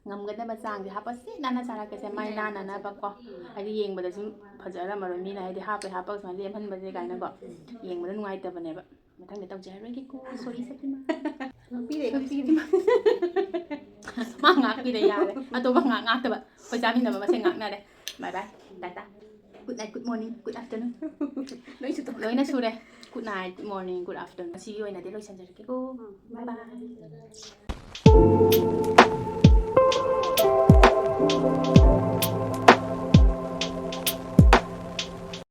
ꯉꯝꯒꯗꯕ ꯆꯥꯡꯁꯦ ꯍꯥꯞꯄ ꯁꯤ ꯅꯥꯟꯅ ꯆꯥꯔꯛꯀꯦꯁꯦ, ꯃꯥꯏ ꯅꯥꯟꯅꯅꯕꯀꯣ꯫ ꯍꯥꯏꯗꯤ ꯌꯦꯡꯕꯗꯁꯨ ꯐꯖꯔꯝꯃꯔꯣꯏ ꯃꯤꯅ, ꯍꯥꯏꯗꯤ ꯍꯥꯞꯄꯦ ꯍꯥꯞꯄꯒ ꯁꯨꯃꯥꯏꯅ ꯂꯦꯝꯍꯟꯕꯁꯦ ꯀꯥꯏꯅꯀꯣ ꯌꯦꯡꯕꯗ ꯅꯨꯡꯉꯥꯏꯇꯕꯅꯦꯕ꯫ ꯃꯊꯪꯗ ꯇꯧꯖꯔꯔꯣꯏꯒꯦꯀꯣ, ꯁꯣꯔꯤ ꯁꯛꯇꯤꯃꯥꯟ꯫ ꯉꯥꯛꯄꯤꯔꯦ, ꯁꯣꯔꯤ ꯉꯥꯛꯄꯤꯔꯦ꯫ ꯁꯛꯇꯤꯃꯥꯟ꯫ ꯃꯥ ꯉꯥꯛꯄꯤꯔꯦ ꯌꯥꯔꯦ, ꯑꯇꯣꯞꯄ ꯉꯥꯛ ꯉꯥꯛꯇꯕ꯫ ꯑꯩꯈꯣꯏ ꯆꯥꯃꯤꯟꯅꯕ ꯃꯁꯦꯟ ꯉꯥꯛꯅꯔꯦ꯫ Bye bye, Tata. Good night, good morning, good afternoon꯫ ꯂꯣꯏꯁꯨ ꯇꯧ꯫ ꯂꯣꯏꯅ ꯁꯨꯔꯦ꯫ Good night, good morning, good afternoon꯫ ꯉꯁꯤꯒꯤ ꯑꯣꯏꯅꯗꯤ ꯂꯣꯏꯁꯤꯟꯖꯔꯒꯦꯀꯣ꯫ Bye bye꯫